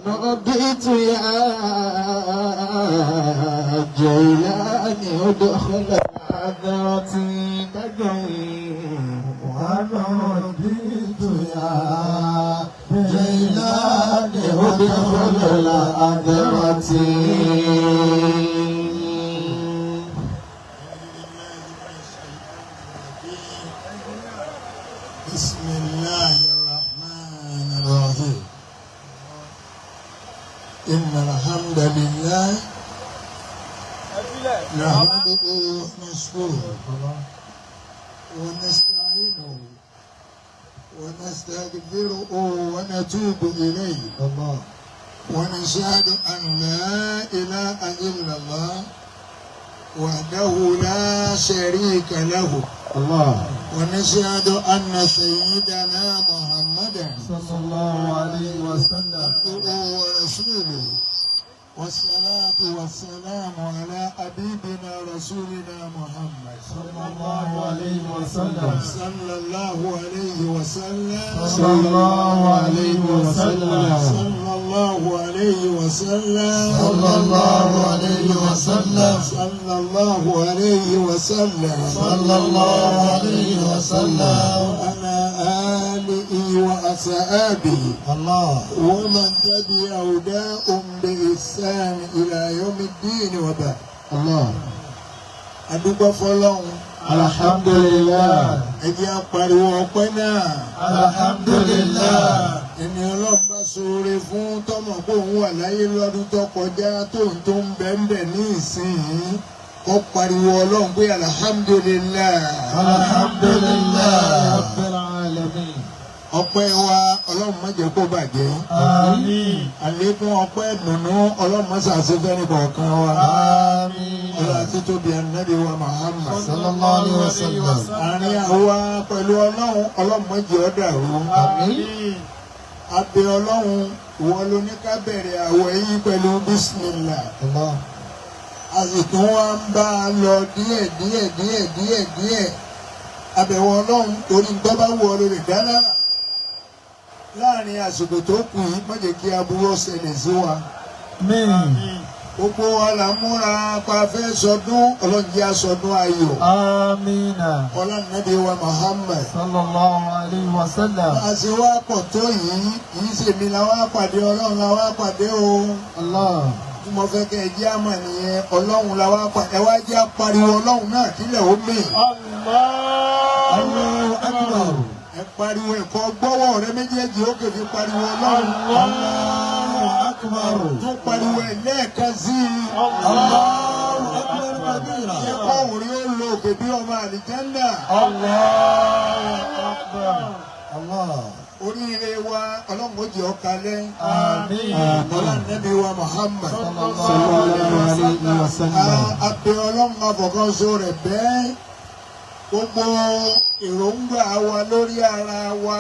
ونوديت يا جيلاني ادخل حضرتي تجوي. ونوديت يا جيلاني ادخل الحضرة. بسم الله الرحمن الرحيم. إن الحمد لله نحمده ونشكره ونستعينه ونستغفره ونتوب إليه. الله. ونشهد أن لا إله إلا الله وحده لا شريك له. الله. ونشهد أن سيدنا محمدا صلى الله عليه وسلم. عبده ورسوله، والصلاة والسلام على حبيبنا رسولنا محمد صلى الله عليه وسلم. صلى الله عليه وسلم. صلى الله عليه وسلم. صلى الله عليه وسلم. صلى الله عليه وسلم. صلى الله عليه وسلم. صلى الله عليه وسلم. وعلى آله وأصحابه الله. ومن تبع هداهم بإحسان إلى يوم الدين، وبعد. الله. Adúgbò fọlọ́run. الحمد لله. Ẹ jẹ́ á pariwo ọpẹ́ náà. الحمد لله. Ẹni Ọlọ́run bá ṣoore fún tọmọ pé òun wà láyé lọ́dún tó kọjá, tóun tó ń bẹ́ńbẹ̀ ní ìsinyìí, kó pariwo Ọlọ́run pé alhamdulillahi. الحمد لله رب العالمين. Ọpẹ́ wa, Ọlọ́run má jẹ́ kó bàjẹ́. آمين. Àlékún ọpẹ́ dùnú, Ọlọ́run má ṣàṣefẹ́ ní kọ̀ọ̀kan wa. آمين. Ọlọ́run àti tóbi Ànábì wa Muhammad. صلى الله عليه وسلم. Àárín àwa pẹ̀lú Ọlọ́run, Ọlọ́run má jẹ́ ó dàrú. آمين. Abẹ Ọlọ́run, ìwọ ló ní ká bẹ̀rẹ̀ àwẹ̀ yìí pẹ̀lú bísímìlà. الله. A sì tún wá ń bá a lọ díẹ̀ díẹ̀ díẹ̀ díẹ̀ díẹ̀. Abẹ̀wò Ọlọ́run, torí ń tọ́ bá wù ọ́ lórí dáná láàrin àsìkò tó kù yìí, má jẹ́ kí aburú ó ṣẹlẹ̀ sí wa. آمين. Gbogbo wa là ń múra pa fẹ́ sọdún. Ọlọ́run jẹ́ àsọdún ayọ̀. آمين. Ọlọ́run Nábì wa Muhammad. صلى الله عليه وسلم. A ṣe wá pọ̀ tó yìí, kì í ṣèmi la wá pàdé, Ọlọ́run la wá pàdé o. الله. Tí mo fẹ́ kẹ́ ẹ jẹ́ àmọ̀ nìyẹn. Ọlọ́run la wá pàdé. Ẹ wá jẹ́ apariwo Ọlọ́run náà kílẹ̀ ó mì. الله أكبر. Ẹ pariwo ẹ̀kọ́ gbọ́wọ́ rẹ méjèèjì ó kè fi pariwo Ọlọ́run. الله أكبر. Tún pariwo ẹ̀ lẹ́ẹ̀kan sí i. الله أكبر كبيرا. Jẹ́ kọ́ òrí ó lo òkè bí ọmọ àlìjẹ́ndà. الله أكبر. الله. Oríire wa, Ọlọ́run ó jẹ́ ó kalẹ́. آمين. Ọlọ́run Nábì wa Muhammad. صلى الله عليه وسلم. Abẹ Ọlọ́run afọ̀kànso rẹ̀ bẹ́ẹ̀. Gbogbo èròǹgbà wa lórí ara wa,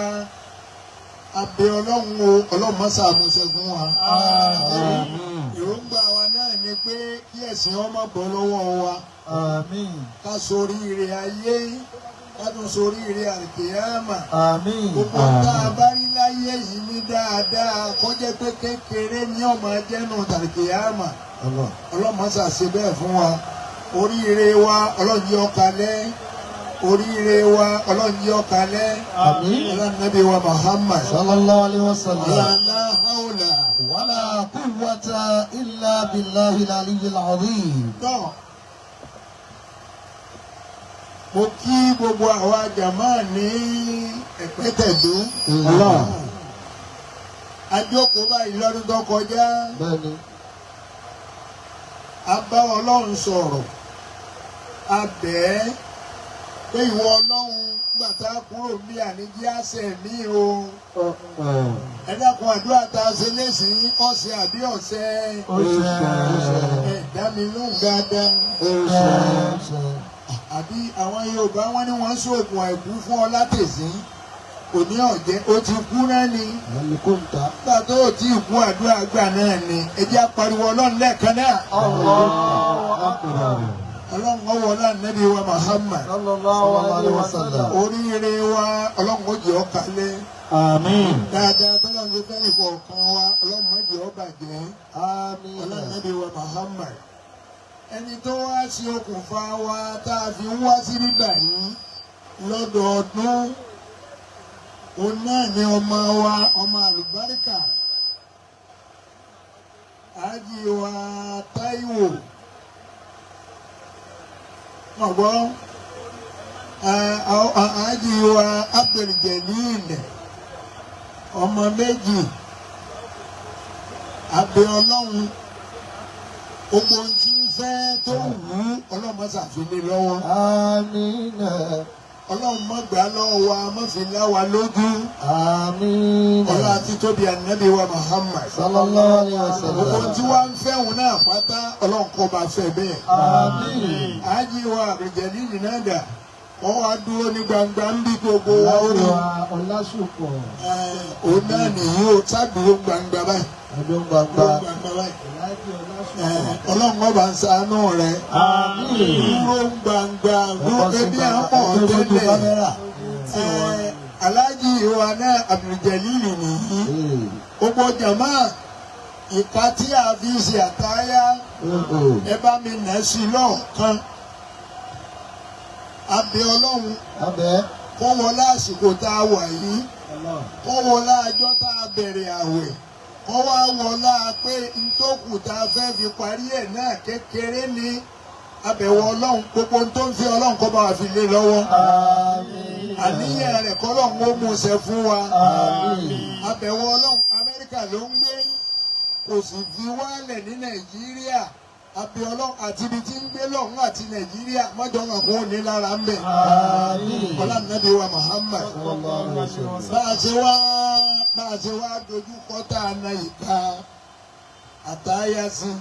abẹ Ọlọ́run o, Ọlọ́run má ṣàmúṣẹ fún wa. آمين. Èròǹgbà wa náà ni pé kí ẹ̀sìn ọmọ bọ́ lọ́wọ́ wa. آمين. Ká soríire ayé, ká tún soríire àlùkìyámà. آمين. Gbogbo tá a bá rí láyé yìí ní dáadáa, kó jẹ́ pé kékeré ní ọmọ jẹ́nu tàlùkìyámà. الله. Ọlọ́mọ ṣàṣe bẹ́ẹ̀ fún wa. Oríire wa, Ọlọ́run jẹ́ ó kalẹ́. Oríire wa, Ọlọ́run jẹ́ ó kalẹ́. آمين. Ọlọ́run Nábì wa Muhammad. صلى الله عليه وسلم. La hawla. ولا قوة إلا بالله العلي العظيم. Tọ́ mo kí gbogbo àwa jàmáà ní Ẹ̀pẹ́tẹ̀dó. الله. Ajókòó báyìí lọ́dún tó kọjá. Bẹ́ẹ̀ni. A bá Ọlọ́run sọ̀rọ̀, a bẹ̀ ẹ́ pé ìwọ Ọlọ́run, gbà tá a kúrò bí àníjí àṣẹ mi o. Ẹ dákun, àdúrà tá a ṣe lẹ́sìn ọ̀sẹ̀ àbí ọ̀sẹ̀? Ó ṣe. Ẹ dá mi lóhùn dáadáa. Ó ṣe. Àbí àwọn Yorùbá wọn ní wọ́n sóògùn àìkú fún ọ látẹ̀sín, kò ní ọ̀jẹ́ ó ti kú náà ni. Àlùkùntà. Nígbà tó o ti kú, àdúrà gbà náà ni. Ẹ jẹ́ apariwo Ọlọ́run lẹ́ẹ̀kan náà. Allahu akbar. Ọlọ́run ọwọ́ Nábì wa Muhammad. Sallallahu alayhi wa sallam. Oríire wa, Ọlọ́run ó jẹ́ ó kalẹ́. Àmín. Dáadáa tọ́lọ́run ti fẹ́ nìkọ̀ọ̀kan wa, Ọlọ́run má jẹ́ ó bàjẹ́. Àmín. Ọlọ́nàbí wa Muhammad. Ẹni tó wá sí okùnfà wa tá a fi ń wá sí nígbà yìí lọ́dọọdún, òun náà ni ọmọ wa, ọmọ àlùbáríkà, Ájì wa Táíwò. Ọ̀gbọ́n Ájì wa Abdul Jalil, ọmọ méjì, abẹ Ọlọ́run, gbogbo ohun tí ń fẹ́ tó wù ú, Ọlọ́run má ṣàfihàn lọ́wọ́. Àmín. Ọlọ́run má gbà lọ́wọ́ wa, má fi lá wa lójú. Àmín. Ọlọ́run àti tóbi ànábì wa Muhammad. Sallallahu alayhi wa sallam. Gbogbo ohun tí wàá ń fẹ́ òun náà pátá, Ọlọ́run kó bá fẹ́ bẹ́ẹ̀. Àmín. Ájì wa Abdul náà dà, wọ́n wá dúró ní gbangba ń bí gbogbo wa ó rí. Ọlásùpọ̀. Òun náà nìyí ó sádùúró gbangba báyìí. Ọdún gbangba. Dúró gbangba báyìí. Aláàjì Ọlásùpọ̀. Ọlọ́run ọba ń ṣàánú rẹ̀. Àmín. Dúró gbangba, dúró ebi à ń pọ̀ tẹ́lẹ̀. Aláàjì wa náà Abdul nìyí. Gbogbo jàmá, ìka tí a fi ṣe àtáyá, ẹ bá mi nà sí lọ́ọ̀kan. Abẹ Ọlọ́run Abẹ́. kó wọlé àsìkò tá a wà yìí, kó wọlé àjọ tá a bẹ̀rẹ̀ àwẹ̀, kó wá wọlé pé ntòkù tá a fẹ́ fi parí ẹ̀ náà kékeré ni. Abẹ̀wò Ọlọ́run, gbogbo tó ń fi Ọlọ́run kó bá wa fi lé lọ́wọ́. Àmín. Àníyàn rẹ̀ kọ́lọ́run ó mú ṣẹ fún wa. Àmín. Abẹ̀wò Ọlọ́run, Amẹ́ríkà ló ń gbé, kò sì fi wálẹ̀ ní Nàìjíríà. Abẹ Ọlọ́run àti ibi tí ń gbé lọ́hùn àti Nàìjíríà, mọ́jọ́ kan kò ní lára ń bẹ̀. Àmín. Ọlá nàbí wa Muhammad. Sallallahu alayhi wa sallam. Bá a ṣe wá dojú kọ tá a na ìka àtàyà sí,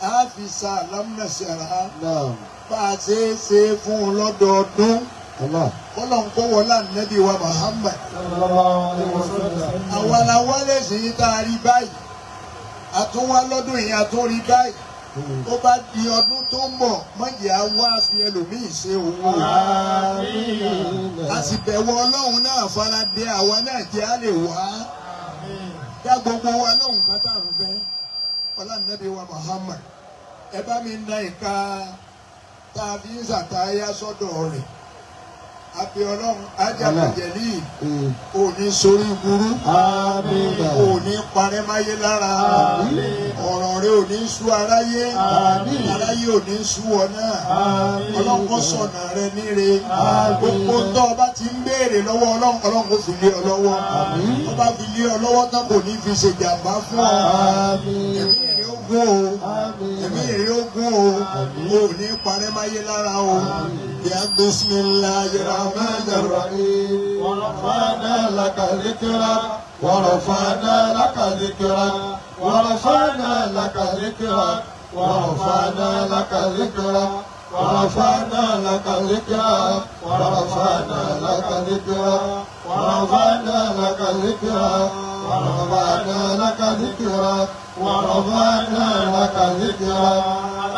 a fi sa àlámúnà ṣẹ̀rá. Naam. Bá a ṣe é ṣe fún un lọ́dọọdún, Allah. kọ́lọ̀ ń kó wọlé ànábì wa Muhammad. Sallallahu alayhi wa sallam. Àwa la wálé sí i tá a rí báyìí, a tún wá lọ́dún yìí, a tún rí báyìí. Ó bá di ọdún tó ń bọ̀, mọ̀jẹ̀ á wá fi ẹlòmíì ṣe òun o. Àmín. A sì bẹ̀wọ̀ Ọlọ́run náà fara dé àwa náà jẹ́ á lè wá. Dá gbogbo wa lóhùn pátá ń fẹ́. Ọlá nàbí wa Muhammad. Ẹ bá mi na ìka tá a fi ń ṣàtáyà sọ́dọ̀ rẹ̀. Àbí Ọlọ́run, ájà pẹ̀jẹ̀lì, òní sórí burú. Àmín. Òní parẹ́ máyé lára. Ọ̀rọ̀ rẹ̀ ò ní sú aráyé. Àmín. Aráyé ò ní sú ọ náà. Àmín. Ọlọ́run kó ṣọ̀nà rẹ níre. Àmín. Gbogbo tó o bá ti ń béèrè lọ́wọ́ Ọlọ́run, Ọlọ́run kó fi lé ọ lọ́wọ́. Àmín. Tó bá fi lé ọ lọ́wọ́ tán, kò ní fi ṣèjàmbá fún ọ. Àmín. Ẹ̀mí rẹ̀ ó gún o. Àmín. Ẹ̀mí rẹ̀ ó gún o. O ò ní parẹ́ máyé lára o. Bí a bismillahir rahmanir rahim. ورفعنا لك ذكرك ورفعنا لك ذكرك ورفعنا لك ذكرك ورفعنا لك ذكرك ورفعنا لك ذكرك ورفعنا لك ذكرك ورفعنا لك ذكرك ورفعنا لك ذكرك ورفعنا لك ذكرك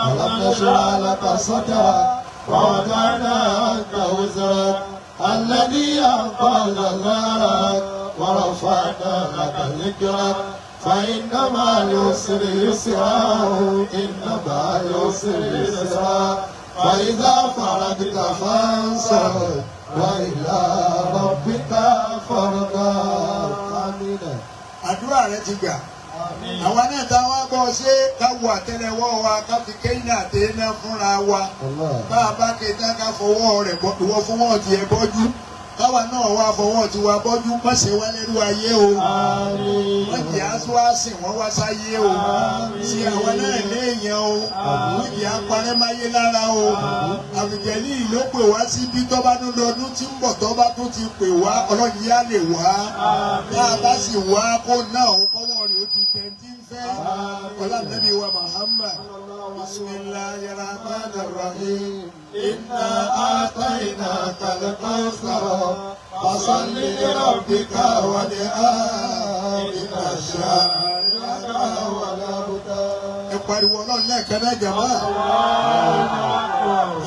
ألم نشرح لك صدرك ووضعنا عنك وزرك الذي أنقض ظهرك ورفعنا لك ذكرك فإن مع العسر يسرا إن مع العسر يسرا فإذا فرغت فانصب وإلى ربك فارغب. آمين. Àdúrà rẹ ti gbà. Àwa náà tá a wá bọ́ ṣé ká wo àtẹ́lẹwọ́ wa, ká fi kéyìn àtẹ́ná fúnra wa. Allah. Bá a bá ké tán, ká fọwọ́ rẹ̀ bọ́, ìwọ fọwọ́ tiẹ̀ bọ́jú, káwa náà wá fọwọ́ tiwa bọ́jú. Má ṣe wá lẹ́rú ayé o. Àmín. Wọ́n jẹ́ aṣọ àsìn wọ́n wá sáyé o. Ṣe àwa náà léèyàn o. Wọ́n jẹ́ apárẹ́máyé lára o. Àbùjẹ́lì ló pè wá síbí, tọ́ba tó lọ́dún tí ń bọ̀, tọ́ba tó ti pè wá, Ọlọ́run yá lè wá. Bá a bá sì wá, kó náà ó kọ́wọ́ rẹ̀ ó ti tẹ̀ tí ń fẹ́. Ọlọ́run wa Muhammad. Bismillahir rahmanir rahim. إنا أعطيناك الكوثر فصل لربك وانحر إن شانئك هو الأبتر. Ẹ pariwo Ọlọ́run lẹ́ẹ̀kan náà, jàmá.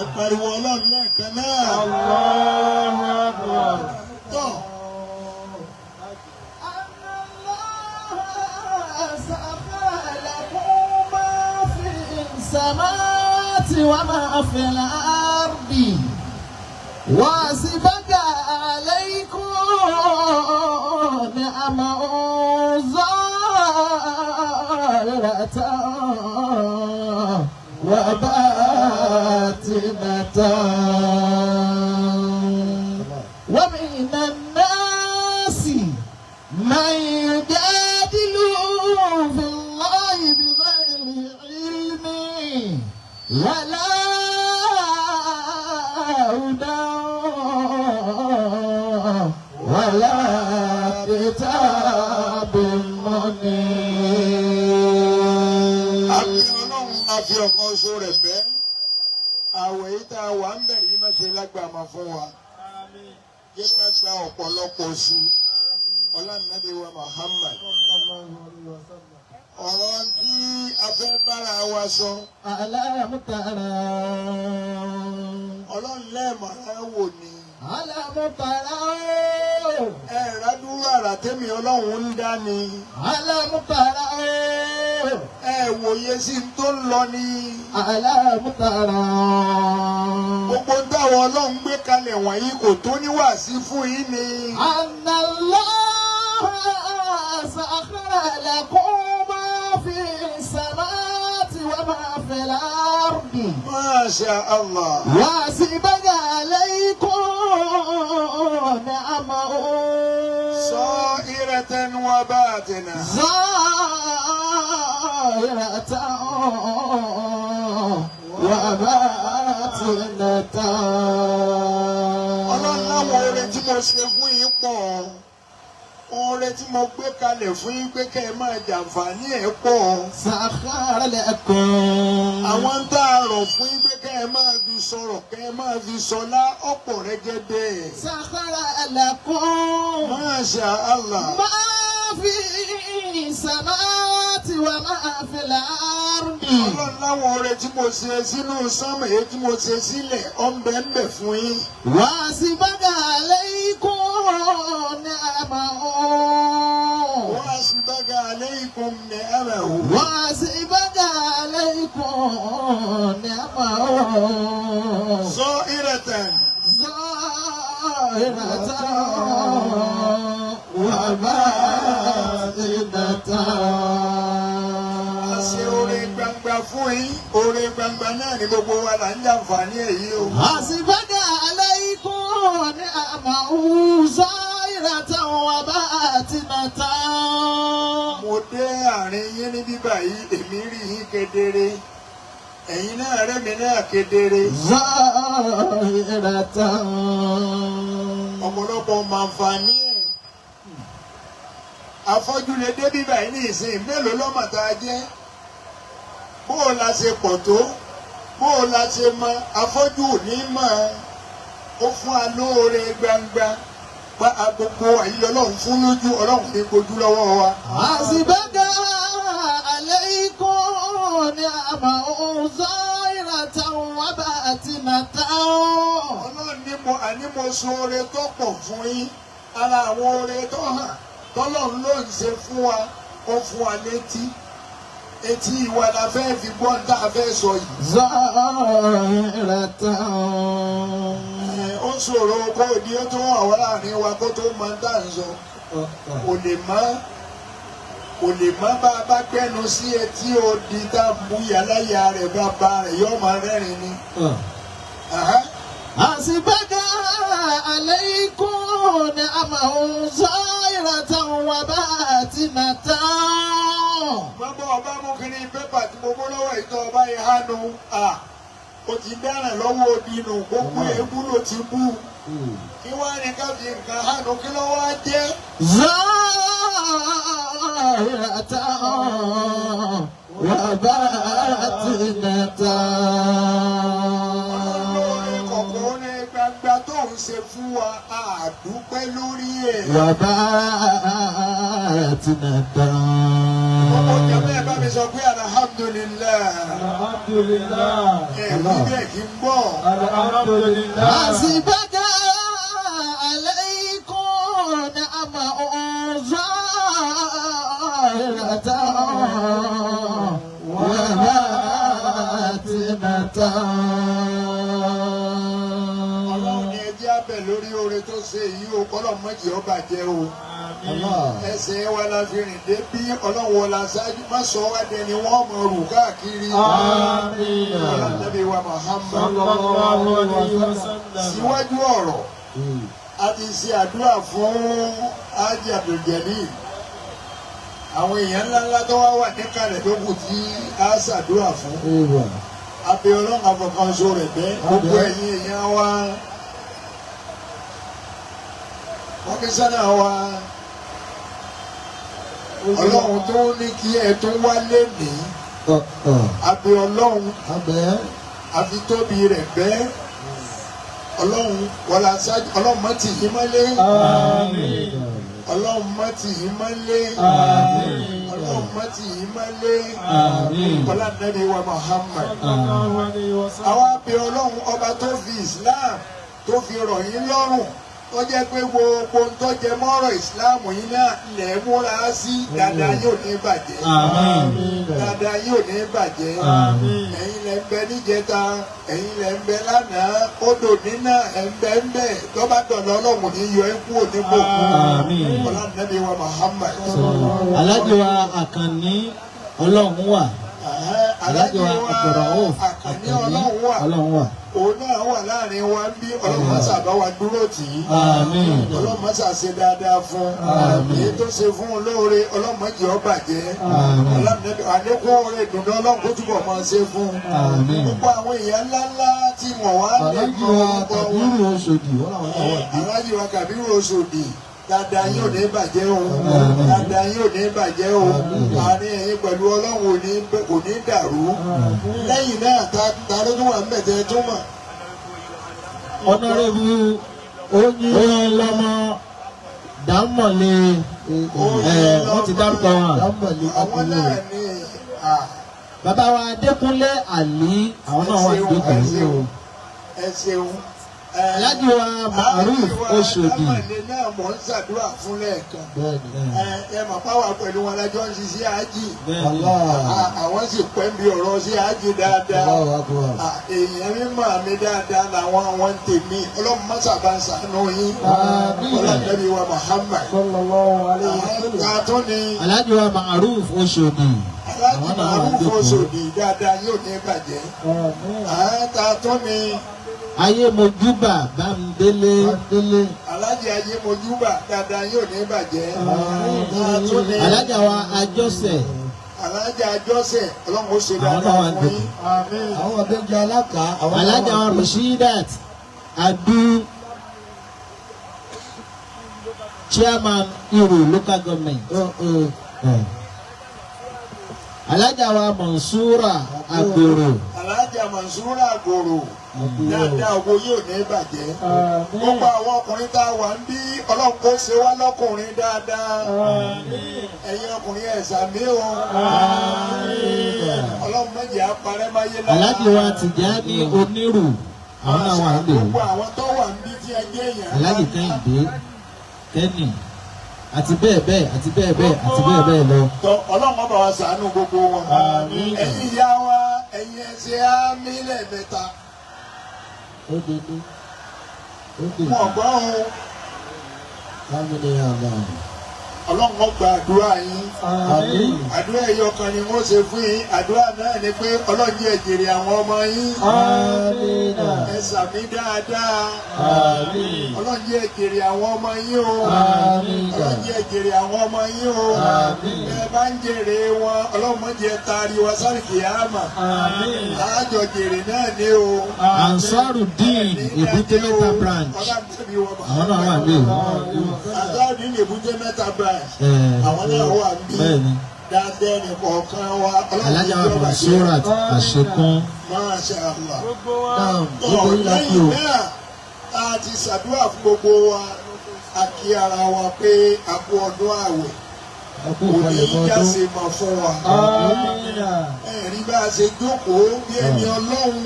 Ẹ pariwo Ọlọ́run lẹ́ẹ̀kan náà. Tọ́. أن الله سمع السماوات وما في الأرض وأسبغ عليكم نعمه ظاهرة وباطنة ومن الناس من يجادل في الله بغير علم ولا هدى ولا كتاب منير. Àbí Ọlọ́run a fi ọ̀kan oṣù rẹ̀ bẹ́. Àwẹ̀ yìí tá a wà ń bẹ̀ yìí má ṣe lágbàmọ̀ fún wa. Jẹ́ ká gba ọ̀pọ̀lọpọ̀ sí i. Ọlá Nàbí wa Muhammad. Ọ̀rọ̀ tí a fẹ́ bára wa sọ. ألم ترى Ọlọ́run lẹ́ẹ̀mọ̀rá wò ni. ألم ترى Ẹ rádúró àrà tẹ́mi Ọlọ́run ń dá ni. ألم ترى Ẹ wòye sí n tó ń lọ ni. ألم ترى Gbogbo ń táwọn Ọlọ́run gbé kalẹ̀ wọ̀nyí kò tó ní wàásí fún yín ni. أن الله سخر لكم ما في السماوات وما في الأرض Masha Allah. وأسبغ عليكم نعمه صائرة وباطنة. ظاهرة وباطنة. Ọlọ́run láwọn oore tí mo ṣe fún yín pọ̀. Oore tí mo gbé kalẹ̀ fún yín pé kẹ́ ẹ máa jàǹfààní ẹ̀ pọ̀. سخر لكم Àwọn tá a rọ̀ fún yín pé kẹ́ ẹ máa fi sọ̀rọ̀ kẹ́ ẹ máa fi sọlá ọ̀pọ̀ rẹ́gẹ́dẹ́. سخر لكم Masha Allah. ما في السماوات وما في الأرض. Ọlọ́run láwọn oore tí mo ṣe sínú sánmà èyí tí mo ṣe sílẹ̀ ọ̀nbẹ ń bẹ fún yín. وأسبغ عليكم نعمه وأسبغ عليكم نعمه. وأسبغ عليكم نعمه صائرة ظاهرة وباطنة. A ṣe oore gbangba fún yín, oore gbangba náà ni gbogbo wa là ń jàǹfààní èyí o. أسبغ عليكم نعمه ظاهرة وباطنة. Mo dé àárín yín ní bíbá yìí, èmi rí yín kedere. Ẹ̀yin náà rẹ́mi náà kedere. ظاهرة Ọ̀pọ̀lọpọ̀ màǹfààní ẹ̀. Afọ́jú lè dé bíbá yìí ní ìsìn mélòó lọ́mọ tá a jẹ́. Bó o la ṣe pọ̀ tó, bó o la ṣe mọ, afọ́jú ò ní mọ̀. Ó fún wa lóore gbangba. Pa gbogbo àyè Ọlọ́run fún lójú Ọlọ́run ní gbojú lọ́wọ́ wa. أسبغ عليكم نعمه ظاهرة وباطنة. Ọlọ́run ní mo àní mo so oore tó pọ̀ fún yín. Ara àwọn oore tó hàn tọ́lọ́run ló ń ṣe fún wa, ó fún wa létí. Etí ìwà la fẹ́ fi gbọ́ ní tá a fẹ́ sọ yìí. ظاهرة Ẹ, ó ṣòro kó o di ó tó wà wá láàrin wa kó tó máa ń dà ń sọ. Kò lè mọ́ kò lè mọ́ bá a bá gbẹ́nu sí etí odi tá a mú yàláyà rẹ̀ bá ba rẹ̀ yóò máa rẹ́rìn ni. Àhá. أسبغ عليكم نعمه ظاهرة وباطنة. Bàbá ọba mú kiri pépà tí mo mú lọ́wọ́ ìtọ́ ọba yìí hánu à ó ti dáràn lọ́wọ́ odi nù gbogbo eégún ló ti bú kí wá ní ká fi nǹkan hánu kí ló wá jẹ́. ظاهرة وباطنة. Olóore kọ̀ọ̀kan ní gbangba tó ń ṣe fún wa àdúpẹ́ lórí ẹ̀. وباطنة. Gbogbo jẹ́mọ́ ẹ bá mi sọ pé alhamdulilayi. Alhamdulillah. Ẹ wí bẹ́ẹ̀ kí n gbọ́. Alhamdulillah. أسبغ عليكم نعمه ظاهرة وباطنة. Ọlọ́run ni ẹ jẹ́ abẹ lórí oore tó ṣe yìí o, kọ́lọ̀ mọ́jì ó bàjẹ́ o. Ẹsẹ̀ wa la fi rìn dé bí Ọlọ́run wọlá ṣáájú má sọ wá dẹni wọ́n mọ̀ rù káàkiri. Àmín. Ọlọ́run wa Muhammad. Sallallahu alayhi wa sallam. Síwájú ọ̀rọ̀, a ti ṣe àdúrà fún Haji Abduljalil. Àwọn èèyàn ńláńlá tó wá wà níkàlẹ̀ tó kù tí a ṣàdúrà fún. Abẹ́ Ọlọ́run àfọkànṣe rẹ̀ bẹ́ gbogbo ẹ̀yin èèyàn wa, kọmíṣánná wa, Ọlọ́run tó ní kí ẹ tún wá lénìí, abẹ́ Ọlọ́run àfitóbi rẹ̀ bẹ́ Ọlọ́run wọlá ṣáájú, Ọlọ́run má tì yín mọ́lé. Àmín. Ọlọ́run má tì yín mọ́lé. Àmín. Ọlọ́run má tì yín mọ́lé. Àmín. Ọlá Nàbí wa Muhammad. Sallallahu alayhi wa sallam. Àwa bẹ̀ Ọlọ́run ọba tó fi Islam tó fi rọ̀ yín lọ́rùn, tó jẹ́ pé gbogbo ń tó jẹ mọ́rọ̀ Islam yín náà lẹ̀ múra sí dáadáa, yóò ní bàjẹ́. Àmín. Dáadáa yóò ní bàjẹ́. Àmín. Ẹ̀yin lẹ̀ ń bẹ níjẹta, ẹ̀yin lẹ̀ ń bẹ lánàá, odò nínà ẹ̀ ń bẹ ń bẹ, tó bá dọ̀lọ́ Ọlọ́run ní yọ ẹ́ kúrò nípò. Àmín. Ọlá Nàbí wa Muhammad. Aláàjì wa Àkànní Ọlọ́run wà. Aláàjì Aláàjì wa wa Abdulrauf Àkànní Ọlọ́run wà. Ọlọ́run wà. Òun náà wà láàrin wa ń bí. Ọlọ́run mọ́sà bá wa dúró tì í. Àmín. Ọlọ́run mọ́sà ṣe dáadáa fún Àmín. èyí tó ṣe fún un lóore, Ọlọ́run má jẹ́ ó bàjẹ́. Àmín. Ọlọ́run àlékún oore ìdùnnú Ọlọ́run kó túbọ̀ máa ṣe fún un. Àmín. Gbogbo àwọn èèyàn ńláńlá tí wọ́n wá lè Aláàjì mọ wa orúkọ wọn. Kàbírù Oṣòdì, wọ́n làwọn náà wà bí. Aláàjì wa Kàbírù Oṣòdì, dáadáa yín ò ní bàjẹ́ o. Àmín. Dáadáa yín ò ní bàjẹ́ o. Àárín ẹ̀yin pẹ̀lú Ọlọ́run ò ní dàrú. Lẹ́yìn náà, ta ló tún wà ń bẹ̀tẹ̀ tó mọ̀? Honourable Oyinlọmọ Dámọ̀lé, wọ́n ti dárúkọ wọn. Dámọ̀lé. Àwọn náà ní à. Bàbá wa Adékúnlé Àlí, àwọn náà wà Ẹ ṣeun, níjókòó. ẹ ṣeun, ẹ ṣeun. Aláàjì wa Maruf Aláàjì wa Oṣòdì. Dámọ̀lé náà mọ̀ ń ṣàdúrà fún lẹ́ẹ̀kan. Bẹ́ẹ̀ni. Ẹ mọ̀ páwà pẹ̀lú wọn lájọ́ ń ṣiṣẹ́ ájì. Allah. Àwọn sì pẹ́ ń bi ọ̀rọ̀ sí ájì dáadáa. Allahu Akbar. Èèyàn mímọ́ mi dáadáa làwọn àwọn tèmi. Ọlọ́run mọ́sà bá ń ṣàánú yín. Àmín. Ọlọ́run wa Muhammad. Sallallahu alayhi wa sallam. Ta tún ni? Aláàjì wa Maruf Oṣòdì. Aláàjì Àwọn náà wà Maruf níjókòó. Oṣòdì, dáadáa yóò ní bàjẹ́. Àmín. Ta tún ni? Ayé Mojúbà Bámidélé. Adélé. Aláàjì Ayé Mojúbà, dáadáa yóò ní bàjẹ́. Ta tún ni? Alájà wa Àjọsẹ̀. Aláàjì Àjọsẹ̀, Ọlọ́run ó ṣe Àwọn náà dáadáa wà fún yín. Àmín. Àwọn ọ̀bẹ́jọ alákà. Àwọn náà Alájà wà wa bí. Rashidat Adu, Chairman Iro Local Government. Alájà wa Mansura Agboro. Aláàjà Mansura Àgòrò, dáadáa owó yóò ní bàjẹ́. Gbogbo àwọn ọkùnrin tá a wà ń bí, Ọlọ́run kó ṣe wá lọ́kùnrin dáadáa. Ẹ̀yin ọkùnrin, ẹ̀ ṣàmín o. Ọlọ́run méjì á parẹ́ máyé lára. Alájì wa Tìjání Onírù, àwọn náà wà ń lò. Gbogbo àwọn tó wà ń bí tí ẹ jẹ́ èèyàn Alájì Kẹ́hìndé Kẹ́nì àti bẹ́ẹ̀ bẹ́ẹ̀ àti bẹ́ẹ̀ bẹ́ẹ̀ àti bẹ́ẹ̀ bẹ́ẹ̀ lọ. Tọ Ọlọ́run ọba wa ṣàánú gbogbo wọn. Ẹ̀yin ìyá wa, ẹ̀yin ẹsẹ̀ àmín lẹ́ẹ̀mẹ́ta. Ó di ní. Ó di ní. Wọn gbọ́ o. Àmín ya Allah. Ọlọ́run ó gba àdúrà yín. Àmín. Àdúrà ẹyọ kan ni wọ́n ṣe fún yín. Àdúrà náà ni pé Ọlọ́run jẹ́ jèrè àwọn ọmọ yín. Àmín. Ẹ ṣàmín dáadáa. Àmín. Ọlọ́run jẹ́ jèrè àwọn ọmọ yín o. Àmín. Ọlọ́run jẹ́ jèrè àwọn ọmọ yín o. Àmín. Ẹ bá ń jèrè wọn, Ọlọ́run má jẹ́ taari wa sáré kìyàmà. Àmín. Àjọ jèrè náà ni o. Ansarudeen Èbúté Mẹ́ta branch, àwọn náà wà ní ìlú. Ansarudeen Èbúté Mẹ́ta branch. Àwọn náà wà ń bí. Bẹ́ẹ̀ni. Dáadáa ẹnì kọ̀ọ̀kan wa. Ọlọ́run Alájà wa ní ìjọba Mansurat Àṣekún. Masha Allah. Náà Tọ́ gbogbo yín la kí o. lẹ́yìn náà, a ti ṣàdúrà fún gbogbo wa, a kí ara wa pé a kú ọdún ààwẹ̀. A kú Kò ní í ìpalẹ̀mọ́ ọdún. jáse mọ́ fún wa. Àmín. Ẹ̀rí bá a ṣe jókòó bí ẹni Ọlọ́run,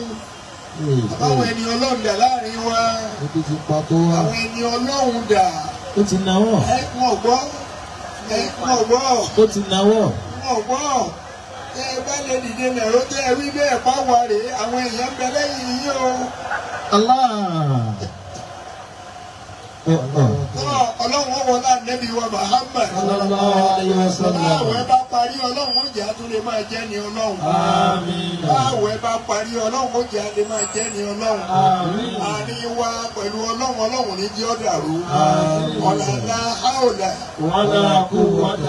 àbáwọn ẹni Ọlọ́run dà láàrin wa? Ebi ti pa kó wá. Àwọn ẹni Ọlọ́run dà? Ó ti nawọ́. Ẹ wọn ò gbọ́, ẹ wọn ò gbọ́. Ó ti nawọ́. Wọn ò gbọ́. Tẹ́ ẹ bá lè dìde lẹ̀rọ tẹ́ ẹ wí bẹ́ẹ̀ pa wà rèé, àwọn èèyàn ń bẹ lẹ́yìn yín o. Allah. Tọ́ Ọlọ́run ó wọlé Ànábì wa Muhammad. Sallallahu alayhi wa sallam. Báwẹ̀ bá parí, Ọlọ́run ó jẹ́ àtúndé máa jẹ́ ní Ọlọ́run. Àmín. Báwẹ̀ bá parí, Ọlọ́run ó jẹ́ àlè máa jẹ́ ní Ọlọ́run. Àmín. Àárín wa pẹ̀lú Ọlọ́run, Ọlọ́run ní jẹ́ ó dàrú. Àmín. Ọ̀làlá áòlà. ولا قوة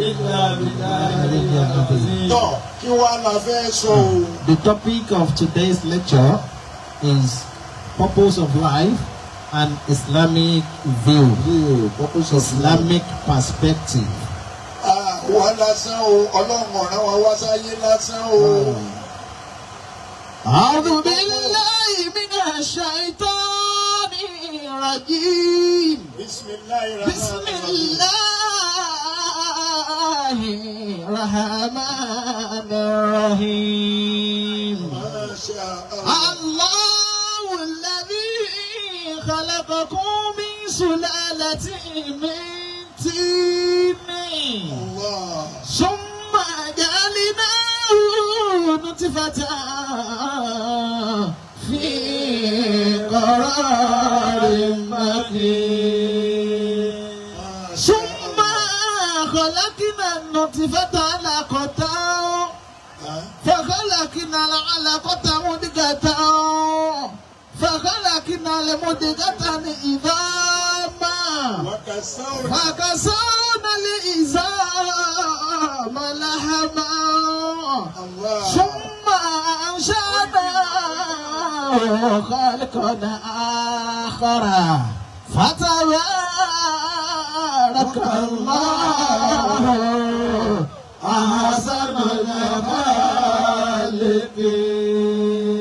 إلا بالله العظيم. Tọ́ kí wá la fẹ́ sọ o? The topic of today's lecture is purpose of life and Islamic view, Purpose of life. Islamic perspective. Àwa lásán o, Ọlọ́run ọ̀ràn wa wá sáyé lásán o. أعوذ بالله من الشيطان الرجيم. Bisimilahi بسم rahman rahim. الله الرحمن الرحيم. Masha Allah. الله الذي خلقكم من سلالة من طين Allah. ثم جعلناه نطفة في قرار مكين. Masha ثم Allah. خلقنا النطفة علقة Huh? فخلقنا العلقة مدغة فخلقنا المدغة عظاما وكسونا فكسونا العظام لحما Allah. ثم أنشأناه خلقا آخر فتبارك الله أحسن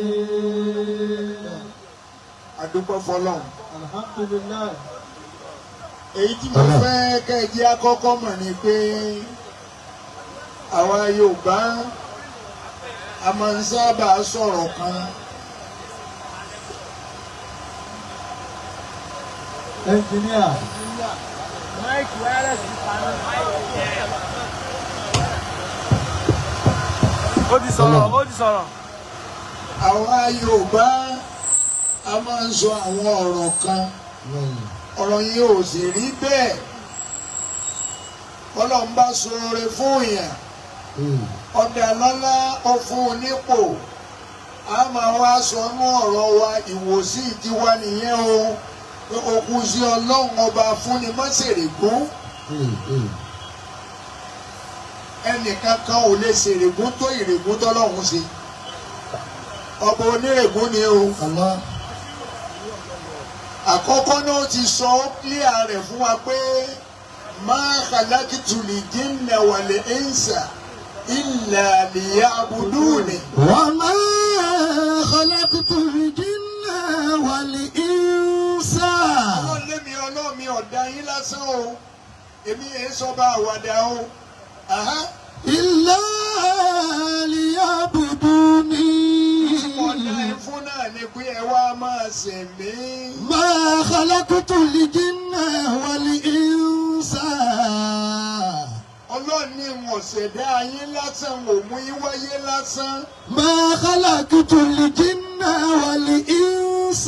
الخالقين. Adúpẹ́ fọlọ́run. Alhamdulillah. Èyí tí mo fẹ́ kẹ́ ẹ jẹ́ àkọ́kọ́ mọ̀ ni pé àwa Yorùbá a máa ń sábà sọ̀rọ̀ kan. Engineer. Mike wireless ti paná. Ó ti sọ̀rọ̀, ó ti sọ̀rọ̀. Àwa Yorùbá a máa ń sọ àwọn ọ̀rọ̀ kan. Ọ̀rọ̀ yìí ò sì rí bẹ́ẹ̀. Ọlọ́run bá ṣoore fún èèyàn, ọ̀dà lọ́lá, ó fún un nípò, a máa wá sọ nú ọ̀rọ̀ wa, ìwòsí tiwa nìyẹn o, pé okùn sí Ọlọ́run ọba fúnni mọ́sẹ̀rẹ̀gún. Ẹnìkan kan ò lè ṣèrègún tó ìrègún tọ́lọ́run ṣe. Ọba onírègún ni o. Allah. Àkọ́kọ́ náà ti sọ ó clear rẹ̀ fún wa pé ما خلقت الجن والإنس إلا ليعبدون. وما خلقت الجن والإنس. Ọlọ́run lémi Ọlọ́run mi ò dá yín lásán o, èmi yẹn sọba àwàdà o. Aha. إلا ليعبدوني. Mo dá yín fún náà ni pé ẹ wá máa sìn mí. ما خلقت الجن والإنس. Ọlọ́run ní wọn ṣẹ̀dá yín lásán, ò mú yín wáyé lásán. ما خلقت الجن والإنس.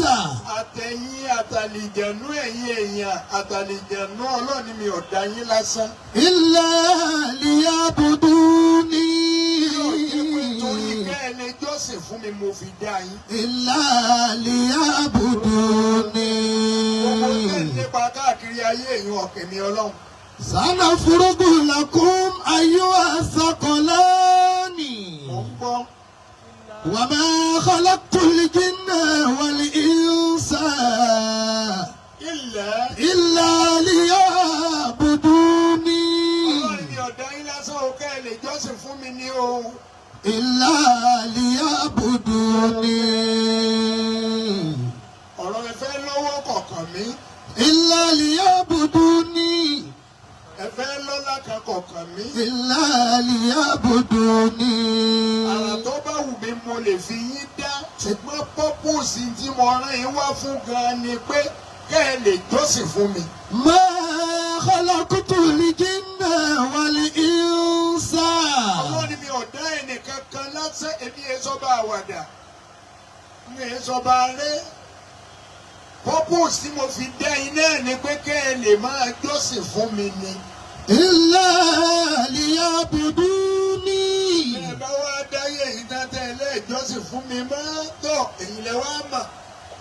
Àtẹ̀yìn àtàlìjẹ̀nú, ẹ̀yìn èèyàn àtàlìjẹ̀nú, Ọlọ́run ní mi ò dá yín lásán. إلا ليعبدوني. Yóò jẹ́ pé torí kẹ́ ẹ lè jọ́sìn fún mi mo fi dá yín. إلا ليعبدوني. Gbogbo tẹ́ ń lépa káàkiri ayé èèyàn ọ̀kẹ́ mi Ọlọ́run. سنفرغ لكم أيها الثقلان. Mò ń gbọ́. وما خلقت الجن والإنس Ilẹ̀ إلا ليعبدوني. Ọlọ́run mi ò dá yín lásán o, kẹ́ ẹ lè jọ́sìn fún mi ní o. إلا ليعبدوني. Ọ̀rọ̀ ẹ fẹ́ lọ́wọ́ kọ̀ọ̀kan mi. إلا ليعبدوني. Ẹ fẹ́ lọ́lá kan kọ̀ọ̀kan mi. إلا ليعبدوني. Àrà tó bá wù mí mo lè fi yín dá. Ṣùgbọ́n purpose tí mo rán yín wá fún gan ni pé kẹ́ ẹ lè jọ́sìn fún mi. ما خلقت الجن والإنس. Ọlọ́run mi ò dá ènìyàn. Lásán èmi yẹn sọ́ba àwàdà, mi yẹn sọ́ba arẹ́. Purpose tí mo fi dá iná ni pé kẹ́ ẹ lè máa jọ́sìn fún mi ni. إلا ليعبدوني. Ẹ bá wá dáyé yìí dáadáa ẹlẹ́ẹ̀jọ́sìn fún mi máa tọ̀ èyí lẹ wá mà.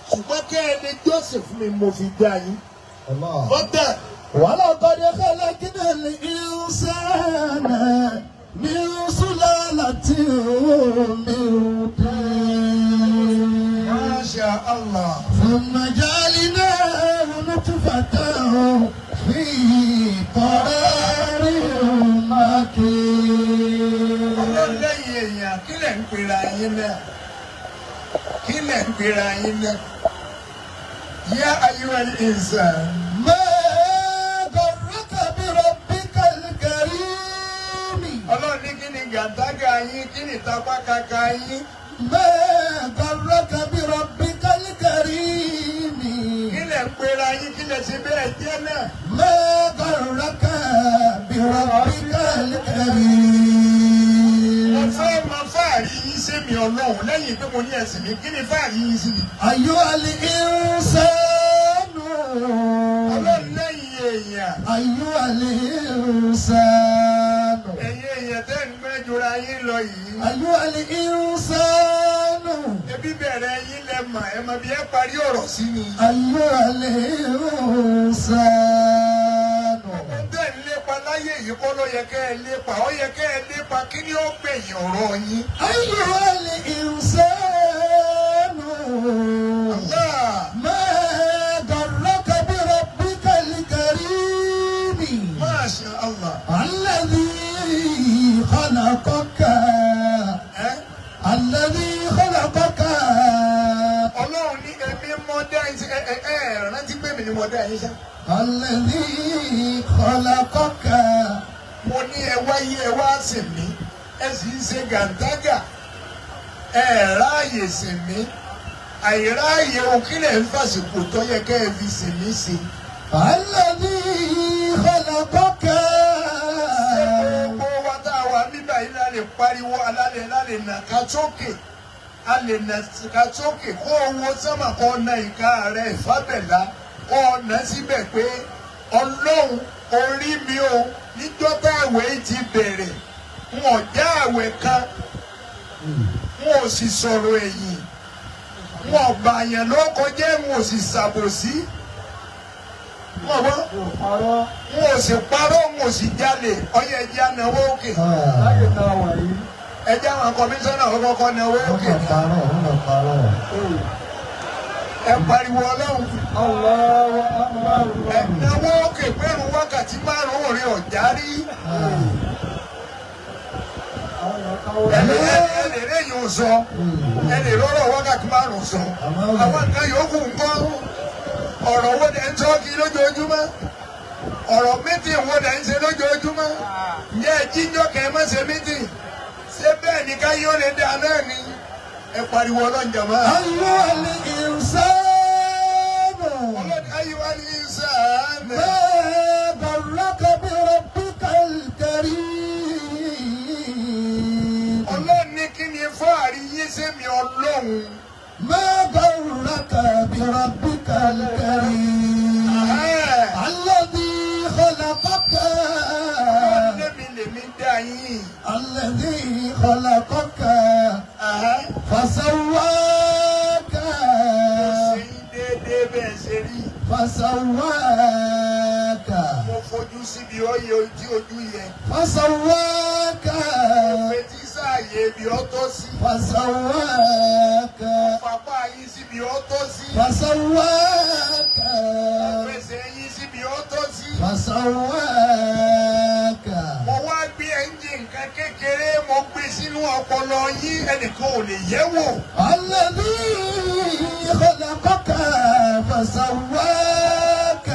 Ṣùgbọ́n kẹ́ ẹ lè jọ́sìn fún mi mo fi dá yín. Allah. Bọ́tà ولقد خلقنا الإنسان من سلالة من طين. Masha Allah. ثم جعلناه نطفة في قرار مكين. Ọlọ́run lẹ́yìn èèyàn kí lẹ̀ ń pera yín náà? Kí lẹ̀ ń pera yín náà? Yá ayyuhal insan. ما غرك بربك الكريم. Ọlọ́run ní kí ni gàdágà yín, kí ni tapá kaka yín? ما غرك بربك الكريم. Kí lẹ̀ ń pera yín, kí lẹ̀ ṣe bẹ́ẹ̀ jẹ́ náà? ما غرك بربك الكريم. Mo fẹ́ mọ fáàrí yín sí mi Ọlọ́run lẹ́yìn pé mo ní ẹ̀sìn mi, kí ni fáàrí yín sí mi? أيها الإنسان. Ọlọ́run lẹ́yìn èèyàn. أيها الإنسان. Ẹ̀yin èèyàn tẹ́ ń gbẹ́ jura yín lọ yìí. أيها الإنسان. Ebi bẹ̀rẹ̀ yín lẹ mọ̀, ẹ mọ̀ bí ẹ parí ọ̀rọ̀ sí ni. أيها الإنسان. Tẹ́ ń lépa láyé yìí kọ́ ló yẹ kẹ́ ẹ lépa, ó yẹ kẹ́ ẹ lépa kí ni ó gbẹ̀yìn ọ̀rọ̀ yín. أيها الإنسان. Allah. ما غرك بربك الكريم. Masha Allah. الذي خلقك. Ẹ́ الذي خلقك. Ọlọ́run ní èmi mọ dá yín sí ẹ ẹ ẹ rántí pé èmi ni mo dá yín sá. الذي خلقك. Mo ní ẹ wáyé ẹ wá sìn mí, ẹ sì ń ṣe gàǹtágà, ẹ ráàyè sìn mí, àìráàyè òkìlẹ̀ ń fàṣìkò tó yẹ kẹ́ ẹ fi sìn mí sí. الذي خلقك. Gbogbo wa tá a wà níbà yìí la lè pariwo alálẹ̀ lálẹ́ nà ká sókè, a lè nà ká sókè kó o wo sánmà kó o na ìka rẹ̀ ìfábẹ̀lá kó o nà síbẹ̀ pé Ọlọ́run orí mi o níjọ́ tá àwẹ̀ yìí ti bẹ̀rẹ̀ n ò já àwẹ̀ kan n ò sì sọ̀rọ̀ ẹ̀yìn n ò bàyàn ló kọjá n ò sì ṣàbòsí n ò gbọ́ Parọ́ n ò sì parọ́ n ò sì jalè ọyẹ ẹjẹ anáwó òkè láyé tá a wà yìí. Ẹjẹ àwọn kọmíṣánná kọ́kọ́ náwó òkè. Wọ́n parọ́, wọ́n parọ́. Ẹ pariwo Ọlọ́run. Allahu Akbar. Ẹ náwó òkè pẹ̀lú wákàtí 5 rí ọ̀já rí. Àwọn èèyàn káwọ́ Ẹ lè lè yóò sọ, ẹ lè rọ́rọ̀ wákàtí 5 sọ, àwọn nǹkan yòókù ńkọ́? Ọ̀rọ̀ wo dẹ̀ ń sọ kí lójoojúmọ́? Ọ̀rọ̀ mítìn wo dẹ̀ ń ṣe lójoojúmọ́? Ǹjẹ́ ẹ jíjọ́ kẹ́ ẹ má ṣe mítìn? Ṣé bẹ́ẹ̀ ni káyé ó lè dá náà ni? Ẹ pariwo Ọlọ́run jàmá. أيها الإنسان. Ọlọ́run ayé ní sáà. ما غرك بربك الكريم. Ọlọ́run ní kí ni fáàrí yín sẹ́mi Ọlọ́run? ما غرك بربك الكريم. الذي خلقك. Ọlọ́run lèmi lèmi dá yín. الذي خلقك فسواك. Ṣe yín déédéé bẹ́ẹ̀ ṣe rí. فسواك. Mo fojú síbi ọyẹ ojú ojú yẹ. فسواك. Mo fetí sáàyè ibi ọtọ́ sí. فسواك. Fapá yín síbi ọtọ́ sí. فسواك. Fẹsẹ̀ yín síbi ọtọ́ sí. فسواك. Mo wá gbé ẹ́ńjìn nǹkan kékeré mo gbé sínú ọpọlọ yín ẹnìkan ò lè yẹ̀ wò. الذي خلقك فسواك.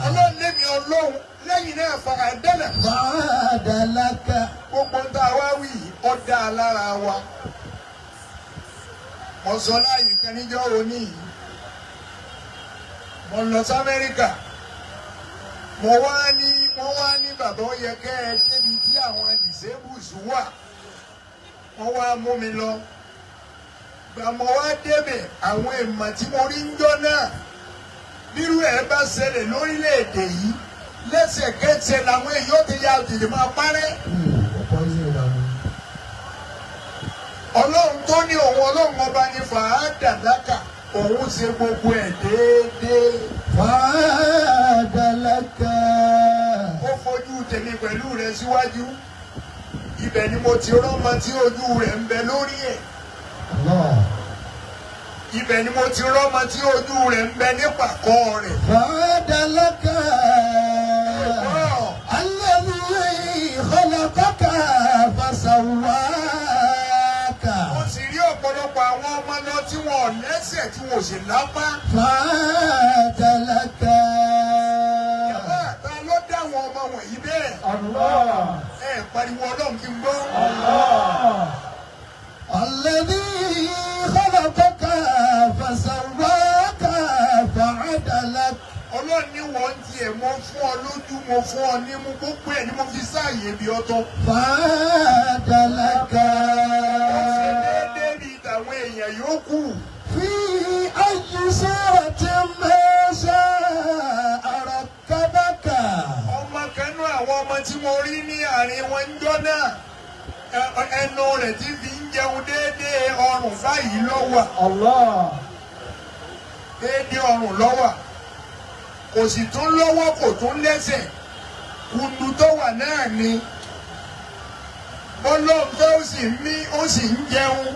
Ọlọ́run lémi Ọlọ́run lẹ́yìn náà fàdánà. فعدلك. Gbogbo ń tá a wá wí yìí, ó dá a lára wa. Mo sọ láàyè kan níjọ́ òní yìí. Mo lọ sí Amẹ́ríkà. Mo wá ní wọ́n wá ní bàbá ó yẹ kẹ́ ẹ débi tí àwọn disables wà. Wọ́n wá mú mi lọ. Gbàmọ́ wá débẹ̀, àwọn èèmọ̀ tí mo rí ń jọ́ náà, bírú ẹ̀ bá ṣẹlẹ̀ lórílẹ̀‐èdè yìí, lẹ́sẹ̀kẹsẹ̀ làwọn èèyàn ó ti ya tètè máa parẹ́. Ọlọ́run tó ní òun, Ọlọ́run ọba ní fàádàdákà, òun ṣe gbogbo ẹ̀ déédéé. فعدلك. Ó fojú tèmi pẹ̀lú rẹ̀ síwájú, ibẹ̀ ni mo ti rọ́mọ tí ojú rẹ̀ ń bẹ lórí ẹ̀. الله. Ibẹ̀ ni mo ti rọ́mọ tí ojú rẹ̀ ń bẹ nípàkọ́ rẹ̀. فعدلك. Ẹ̀gbọ́n. الذي خلقك فسواك. Mo sì rí ọ̀pọ̀lọpọ̀ àwọn ọmọ lọ tí wọn ò lẹ́sẹ̀, tí wọn ò sì lápá. فعدلك. Yàrá ta ló dá àwọn ọmọ wọ̀nyí bẹ́ẹ̀? Allah. Ẹ pariwo Ọlọ́run kí n gbọ́. Allah. الذي خلقك فسواك فعدلك. Ọlọ́run ní wọ́n tiẹ̀, mo fún ọ lójú, mo fún ọ nímú, gbogbo ẹ̀ ni mo fi sáàyè bí ọtọ́. فعدلك. Ó ṣe déédéé bíi tàwọn èèyàn yòókù. في أي صورة ما شاء ركبك. Ọmọ kanú àwọn ọmọ tí mo rí ní àárín wọn ń jọ́ náà, ẹnu rẹ̀ ti fi ń jẹun, déédéé ọrùn báyìí ló wà. Allah. Déédéé ọrùn ló wà, kò sì tún lọ́wọ́, kò tún lẹ́sẹ̀, kùnú tó wà náà ni bọ́lọ́ǹfẹ́, ó sì ń mí, ó sì ń jẹun.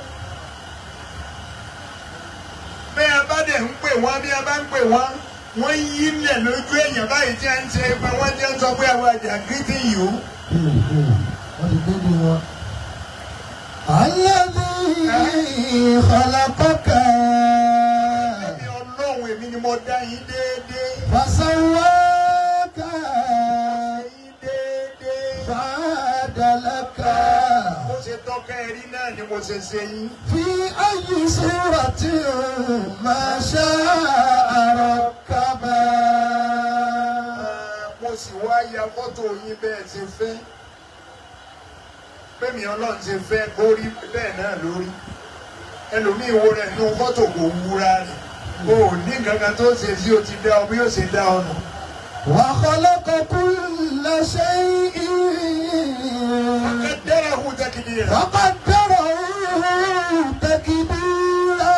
Bẹ́ẹ̀ bá dẹ̀ ń pè wọ́n, bí a bá ń pè wọ́n, wọ́n ń yí lẹ̀ lójú èèyàn báyìí tí a ń ṣe pé wọ́n ti ń sọ pé àwọn àjà greeting you. Wọ́n ti gbé bí wọn. الذي خلقك. Èmi Ọlọ́run, èmi ni mo dá yín déédéé. فسواك. Yín déédéé. فعدلك. Bó ṣe tọ́ka ẹ̀rí náà ni mo ṣe ṣe yín. في أي صورة ما شاء ركبك. Mo sì wá ya fọ́tò yín bẹ́ẹ̀ ṣe fẹ́. Bẹ́ẹ̀mi Ọlọ́run ṣe fẹ́ kórí bẹ́ẹ̀ náà lórí. Ẹlòmíì wo rẹ̀ nínú fọ́tò, kò wúra rẹ̀. O ò ní nǹkan kan tó ṣe sí o ti dá ọ bí yóò ṣe dá ọ nù. وخلق كل شيء. قدره تقديرا. فقدره تقديرا.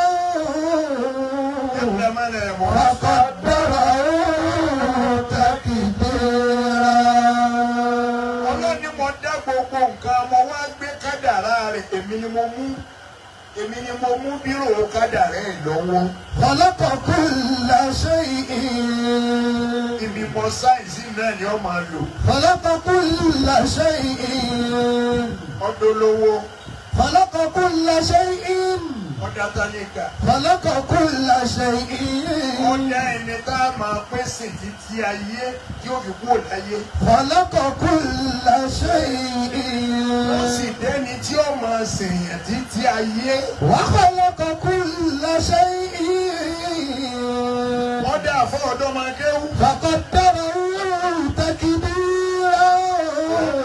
يبدأ ما لا يمر. فقدره تقديرا. Ọlọ́run ni mo dá gbogbo nǹkan, mo wá gbé kádàrá rẹ̀, èmi ni mo mú bírò kádàrá ẹ̀ lọ́wọ́. خلق كل شيء. Ibi mo sáyẹ̀nsì náà ni ó máa lò. خلق كل شيء. Ọdún lówó. خلق كل شيء. Ọdá tálíkà. خلق كل شيء. Ọdá ẹni tá a máa pèsè títí ayé tí ó fi kúrò láyé. خلق كل شيء. Ó sì dẹ́ni tí ó máa sèyàn títí ayé. وخلق كل شيء. Ọdá àfọ ọ̀dọ́ máa kéwú. فقدره تقديرا.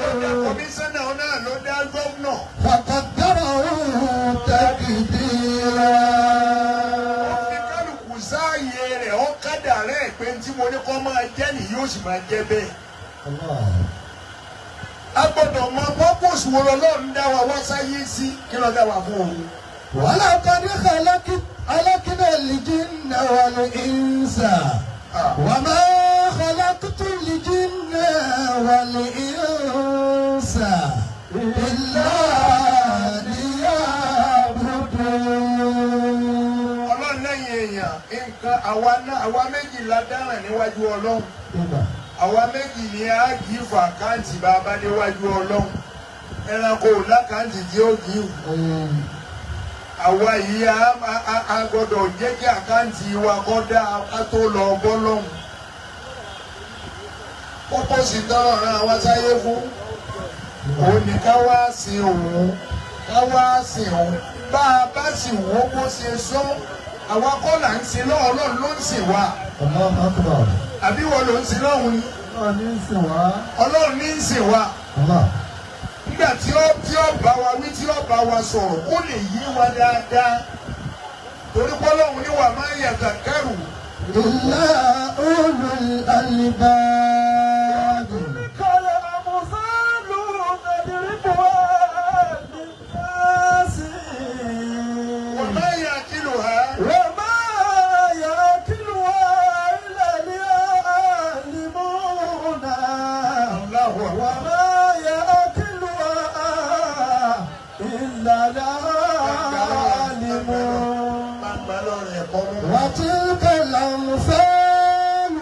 Ọdá kọmíṣánná náà ló dá gómìnà. فقدره تقديرا. Ó fi kálukú sáàyè rẹ̀, ó kádàrá ẹ̀ pé tí mo ní kó máa jẹ́ nìyí, ó sì máa jẹ́ bẹ́ẹ̀. الله. A gbọ́dọ̀ mọ purpose wo lọ́lọ́run dá wa wá sáyé sí. Kí ló dá wa fún òun? ولقد خلقنا الجن والإنس وما خلقت الجن والإنس إلا ليعبدون. Ọlọ́run lẹ́yìn èèyàn, nǹkan àwa náà, àwa méjì la dáràn níwájú Ọlọ́run. Àwa méjì ni a give account bàbá níwájú Ọlọ́run. Ẹranko ò l'account tí ó give. Àwa yìí a gbọ́dọ̀ jẹ́ kí account wa kọ́ dá ká tó lọ bọ́ lọ́hùn. Kókó sì tọrọ ràn àwa sáyé fún òun ni ká wá sin òun, ká wá sin òun. Bá a bá sì wò bó ṣe sọ, àwa kọ́ là ń sin lọ́wọ́, Ọlọ́run ló ń sìn wá. الله أكبر. Àbí wọ́n ló ń sin lọ́hùn ni? Ọlọ́run ní ń sìn wá. Ọlọ́run ní ń sìn wá. الله. Nígbà tí ó bá wa wí, tí ó bá wa sọ̀rọ̀, kó lè yé wa dáadáa, torí pọ́lọ́hún ní wà máa ń yàtà kẹrù. إلا أولو الألباب. تلك الأمثال نضربها للناس. Wà máa yà kílò ha. وما يأكلها إلا العالمون. Allahu akbar. وما يأكلها إلا العالمون. Bàbá lọ́rọ̀ ẹ̀kọ́ mú. وتلك الأمثال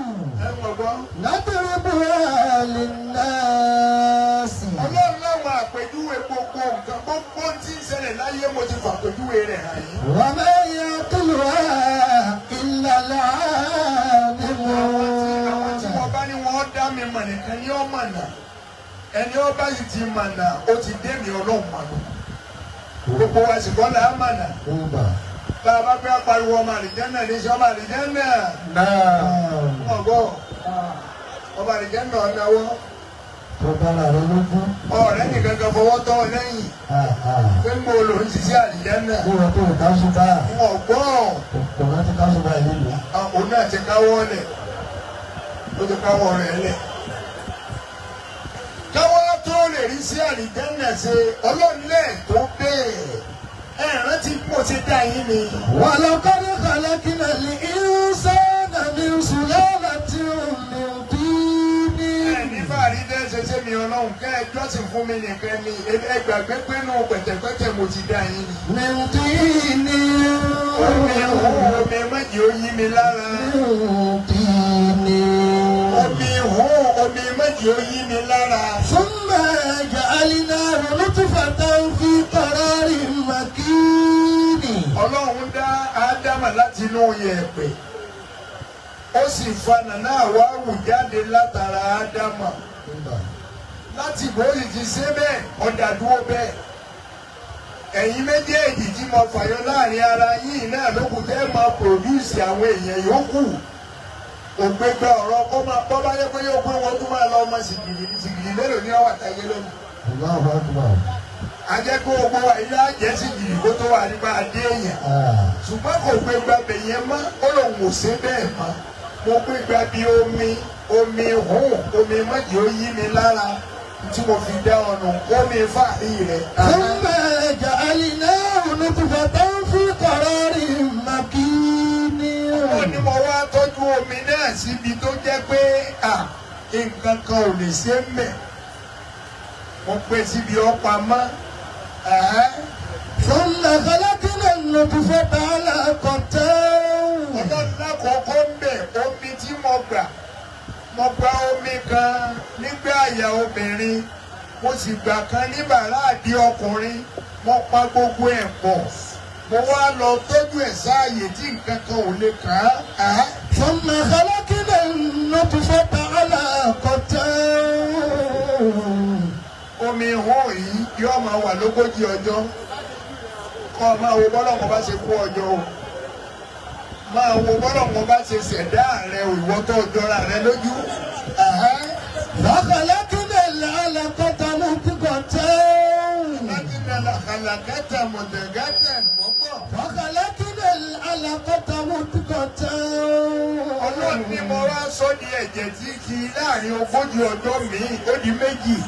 Ẹ mọ̀ gbọ́. نضربها للناس. Ọlọ́run láwọn àpèjúwe gbogbo nǹkan, gbogbo tí ń ṣẹlẹ̀ láyé, mo ti fàpèjúwe rẹ̀ hàn yín. وما يعقلها إلا Àwọn tí العالمون. wọ́n bá ní wọ́n dá mi mọ̀ nìkan ní ọmọ náà. Ẹni ọba yìí ti mọ̀ náà, ó ti dé mi Ọlọ́run mọ̀ nù. Gbogbo wa sì kọ́ là á mọ̀ náà. Bá a bá fẹ́ pariwo ọmọ àlìjẹ́nà ní sọ ọmọ àlìjẹ́nà. Náà. Ọ̀gọ́ ọmọ àlìjẹ́nà ọ̀nàwọ́. Tó bára rẹ lógún. Ọ̀rẹ́ nìkan kan fọwọ́ tọ́ ọ lẹ́yìn. Pé mo lò ń ṣiṣẹ́ àlìjẹ́nà. Kó wọn tó káṣù bá. Ọ̀gbọ́n. Kò rántí káṣù bá ìlú. Òun náà ti káwọ́ lẹ̀, ó ti káwọ́ rẹ̀ lẹ̀. Káwọ́ tó lè rí sí àlìjẹ́nà ṣe, ọlọ́ọ̀lẹ́ tó bẹ́ẹ̀ ẹ rántí bí mo ṣe dá yín ni. ولقد خلقنا الإنسان من سلالة من طين. Ẹ ní fàárí dẹ́ ṣe ṣé mi Ọlọ́run kẹ́ ẹ jọ́sìn fún mi nìkan ni. Ẹ gbàgbé pé nù pẹ̀tẹ̀pẹ̀tẹ̀ mo ti dá yín ni. من طين. Omi hùn, omi méjì ó yí mi lára. من طين. Omi hùn, omi méjì ó yí mi lára. ثم جعلناه نطفة في قرار مكين. Ọlọ́run dá Ádámà láti inú yẹ̀pẹ̀, ó sì fa nàná àwáwù jáde látara Ádámà. Láti bó sì ti ṣe bẹ́ẹ̀, ọ̀dà dúró bẹ́ẹ̀. Ẹ̀yin méjèèjì tí mo fàyọ láàrin ara yìí náà lókùn tẹ́ máa produce àwọn èèyàn yòókù. Ògbégbé ọ̀rọ̀ kó máa bọ́ bá yẹ pé yóò pé wọ́n tún máa lọ ọmọ sìgìrì sìgìrì mélòó ní ọwọ́ àtàyé lónìí? Allahu Akbar. Ajẹ́ kó gbogbo wa ilé àjẹ́ sìgìrì kó tó wà nípa adé èèyàn, ṣùgbọ́n kò gbé gbàgbé yẹn mọ́. Ó lòun ò ṣe bẹ́ẹ̀ mọ́. Mo gbé gbàgbé omi, omi hùn, omi mọ́jì ó yí mi lára tí mo fi dá ọ̀nà omi fàárí rẹ̀. ثم جعلناه نطفة في قرار مكين. Ó ní mo wá tọ́jú omi náà síbi tó jẹ́ pé à nǹkan kan ò lè ṣe é mẹ́. Mo gbé síbi ọ̀pamọ́. ثم خلقنا النطفة علقة. Ọlọ́run lákòókò ń bẹ̀, omi tí mo gbà, mo gba omi kan nígbà àyà obìnrin, mo sì gbà kan ní bàrá àdí ọkùnrin. Mo pa gbogbo ẹ̀ pọ̀, mo wá lọ tọ́jú ẹ̀ sáàyè tí nǹkan kan ò lè kàn án. ثم خلقنا النطفة علقة. Omi ihò yìí yóò máa wà lógójì ọjọ́. Kọ́ ọ máa wo bọ́lọ́mọ bá ṣe kú ọjọ́ o, máa wo bọ́lọ́mọ bá ṣe ṣẹ̀dá rẹ o, ìwọ tó jọra rẹ lójú. فخلقنا العلقة مضغة. Láti nà kàlàkàtà mọ̀tẹ̀gàtà mọ́pọ̀. فخلقنا العلقة مضغة. Ọlọ́run ní mo wá sọ di ẹ̀jẹ̀ tí kì í láàrin 40 ọjọ́ míì, ó di méjì.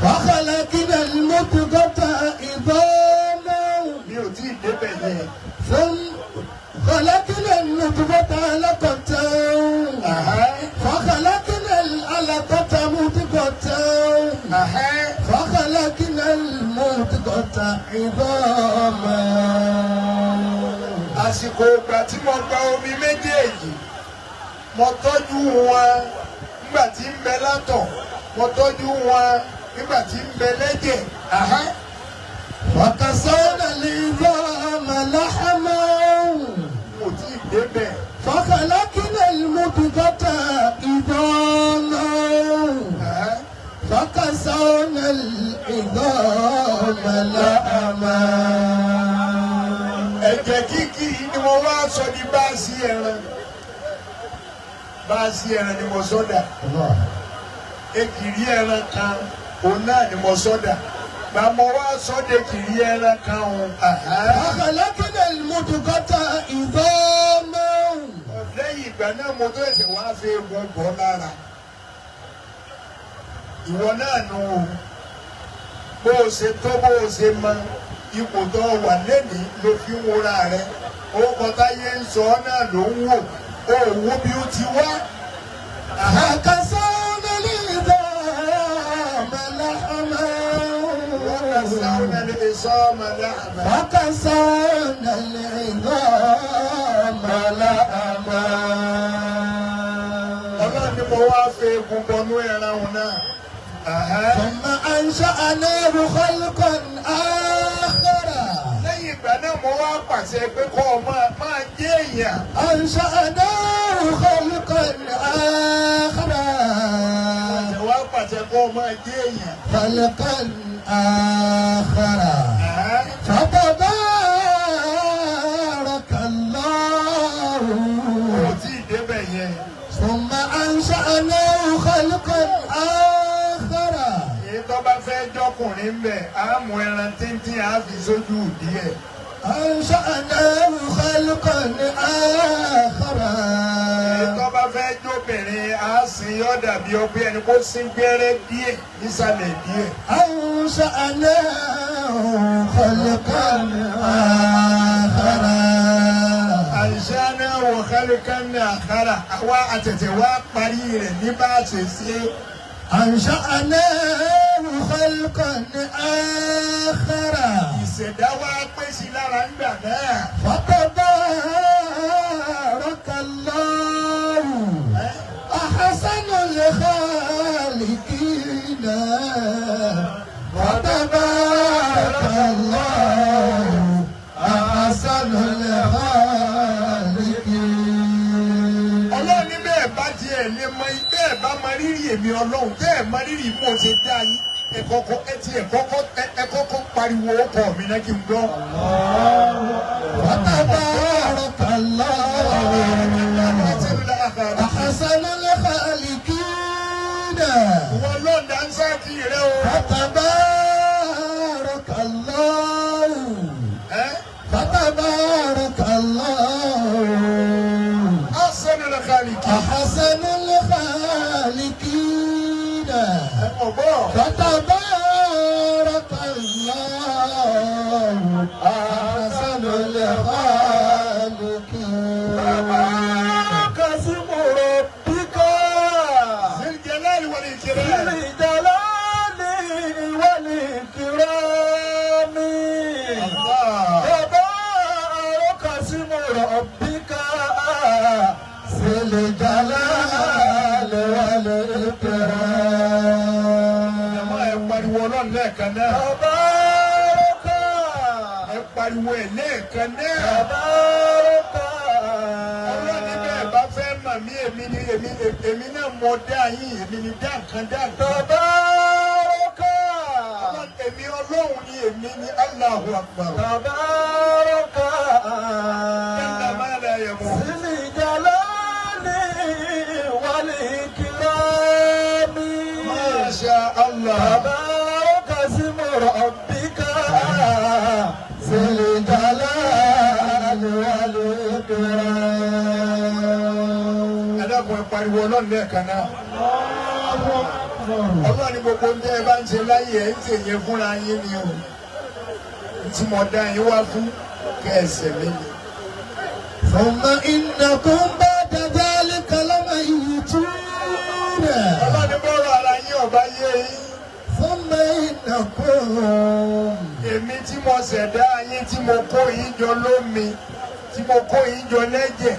فخلقنا المضغة عظاما. Mi ò tí ì débẹ̀ yẹn. ثم خلقنا النطفة علقة. فخلقنا العلقة مضغة. فخلقنا المضغة عظاما. Àsìkò ìgbà tí mo gba omi méjèèjì, mo tọ́jú wọn nígbà tí ń bẹ látọ̀, mo tọ́jú wọn nígbà tí ń bẹ lẹ́jẹ̀. فكسونا العظام لحما. Mo tí ì débẹ̀. فخلقنا المضغة عظاما. فكسونا العظام لحما. Ẹ̀jẹ̀ kíkì yìí ni mo wá sọ di báàsì ẹran. Báàsì ẹran ni mo sọ́dà. Ekiri ẹran kan, òun náà ni mo sọ́dà. Ìgbà mo wá sọ́dẹ̀ kìrì ẹran kan o. وخلقنا المضغة عظاما. Lẹ́yìn ìgbà náà mo tó ẹ̀sẹ̀ wá fi egun bọ́ lára. Ìwọ náà nù o. Bó o ṣe tó bó o ṣe mọ ipò tó o wà lẹ́nìí ló fi ń wora rẹ. Orúkọ táyé ń sọ ọ́ náà ló ń wò. O ò wo bí ó ti wá. فكسونا العظام لحما. وكسونا العظام لحما. وكسونا العظام لحما. Ọlọ́run ni mo wá fi egun bọnú ẹran òun náà. ثم أنشأناه خلقا آخر. Lẹ́yìn ìgbà náà mo wá pàṣẹ pé kọ́ ọ máa jẹ́ èèyàn. أنشأناه خلقا آخر. Pàṣẹ wá pàṣẹ kọ́ ọ máa jẹ́ èèyàn. خلقا آخر. فتبارك الله. Kò tí ì débẹ̀ yẹn. ثم أنشأناه خلقا آخر. Èyí tó bá fẹ́ jọkùnrin ń bẹ̀, á mú ẹran tíntín á fi sójú ìdí ẹ̀. أنشأناه خلقا آخر. Èyí tó bá fẹ́ jóbìnrin á sin yọ́ dàbí ọgbẹ́ ẹni kó sín gbẹ́rẹ́ díẹ̀ nísàlẹ̀ díẹ̀. أنشأناه خلقا آخر. Àìsànà wò kálíkà ní àkàrà àwa àtẹ̀tẹ̀ wá parí rẹ̀ ní bá a ṣe ṣe. أنشأناه خلقا آخر. Ìṣẹ̀dá wa pé sí lára ńgbà náà. فتبارك الله أحسن الخالقين. وتبارك الله أحسن الخالقين. Ọlọ́run ní bẹ́ẹ̀ bá tiẹ̀ lè mọ bẹ́ẹ̀ bá mọ rírì èmi Ọlọ́run tẹ́ ẹ̀ mọ rírì bó ṣe dá yín. Ẹ kọ́kọ́ ẹ ti ẹ kọ́kọ́ ẹ kọ́kọ́ pariwo ọkọ mi náà kí n gbọ́. وتبارك الله أحسن الخالقين. Ìwọ ló ń dáńsákì rẹ o. فتبارك الله. Ẹ́ فتبارك الله Ahsanul khaliqin. أحسن الخالقين. Ẹ kò gbọ́. فتبارك الله أحسن الخالقين. تبارك اسم ربك Zil jalali wal ikram. ذي الجلال والإكرام. Allah. تبارك اسم ربك ذي الجلال والإكرام. Ẹ máa ẹ pariwo Ọlọ́run lẹ́ẹ̀kan náà. تبارك. Ẹ pariwo ẹ̀ lẹ́ẹ̀kan náà. تبارك. Ọlọ́run ní bẹ́ẹ̀ bá fẹ́ mà mí èmi ni èmi èmi náà mọ dá yín èmi ni dá nǹkan dá nǹkan. تبارك. Ọlọ́run èmi Ọlọ́run ni èmi ni Allahu Akbar. تبارك. Jalla ma la yamut. ذي الجلال والإكرام. Masha Allah. تبارك اسم ربك ذي الجلال والإكرام. Ẹ dákun ẹ pariwo Ọlọ́run lẹ́ẹ̀kan náà. Ọlọ́run ní gbogbo ń tẹ́ ẹ bá ń ṣe láyé ẹ̀ ń ṣe yẹn fúnra yín ni o. Tí mo dá yín wá fún kẹsẹ̀ mi ni. ثم إنكم بعد ذلك لميتون. Ọlọ́run ní bọ́rọ̀ ara yín ọ̀bá yé yín. ثم إنكم Èmi tí mo ṣẹ̀dá yín tí mo kó yín jọ lómi tí mo kó yín jọ lẹ́jẹ̀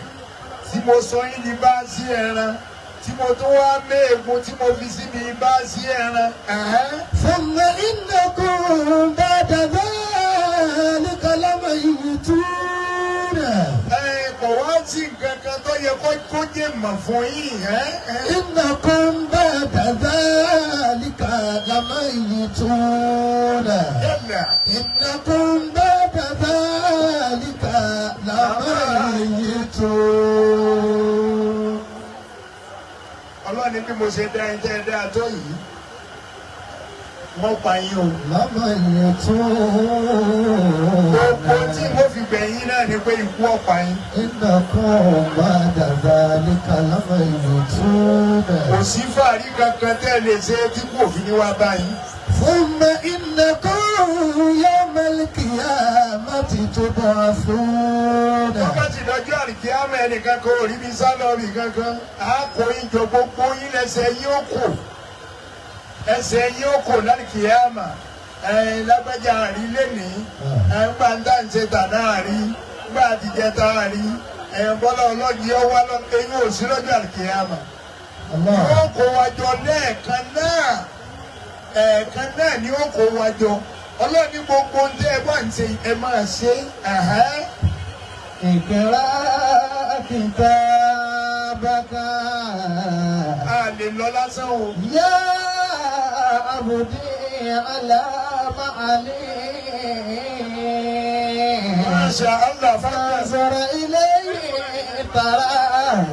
tí mo sọ yín di bá sí ẹran tí mo tún wá méègùn tí mo fi síbi bá sí ẹran. Ẹ̀hẹ́n. ثم إنكم بعد ذلك لميتون. Ẹ kò wá sí nǹkan kan tó yẹ kó jẹ́ mọ̀ fún yín. Ẹ́ ẹ́. إنكم بعد ذلك لميتون. Yálà. إنكم بعد ذلك لميتون. Ọlọ́run ní bí mo ṣe dá ẹ tẹ́ ẹ dáa tó yìí. Wọ́n pa yín o. لميتون. Gbogbo tí mo fi gbẹ̀yìn náà ni pé ikú ọ̀pá yín. إنكم بعد ذلك لميتون. Kò sí fàárí kankan tẹ́ ẹ lè ṣe tí kò fi ní wá báyìí. ثم إنكم يوم القيامة تبعثون. Wákàtí lọ́jọ́ àlìkíyámà ẹnìkan kan ò rí bí sálọ́ọ̀rì kankan. A kò yín jọ gbogbo yín lẹ́sẹ̀ yín ó kò. Ẹsẹ̀ yín ó kò lálìkíyámà. Ẹ̀yin lágbájá àrí lénìí. Ẹ̀yin gbà ń dá ń ṣe tàná àrí. Gbà àtijẹ́ tá àrí. Ẹ̀yin bọ́lá ọlọ́jì ọwá eyín ò sí lọ́jọ́ àlìkíyámà. الله. Wọ́n kó wa jọ lẹ́ẹ̀kan náà. Ẹ̀ẹ̀kan náà ni ó kó wa jọ. Ọlọ́run ní gbogbo ohun tẹ́ ẹ bá ń ṣe ẹ máa ṣe. Ẹ̀hẹ́n. اقرأ كتابك. A lè lọ lásán o. يا عبدي على معلي. Masha Allah fàtà. فانظر إليه ترى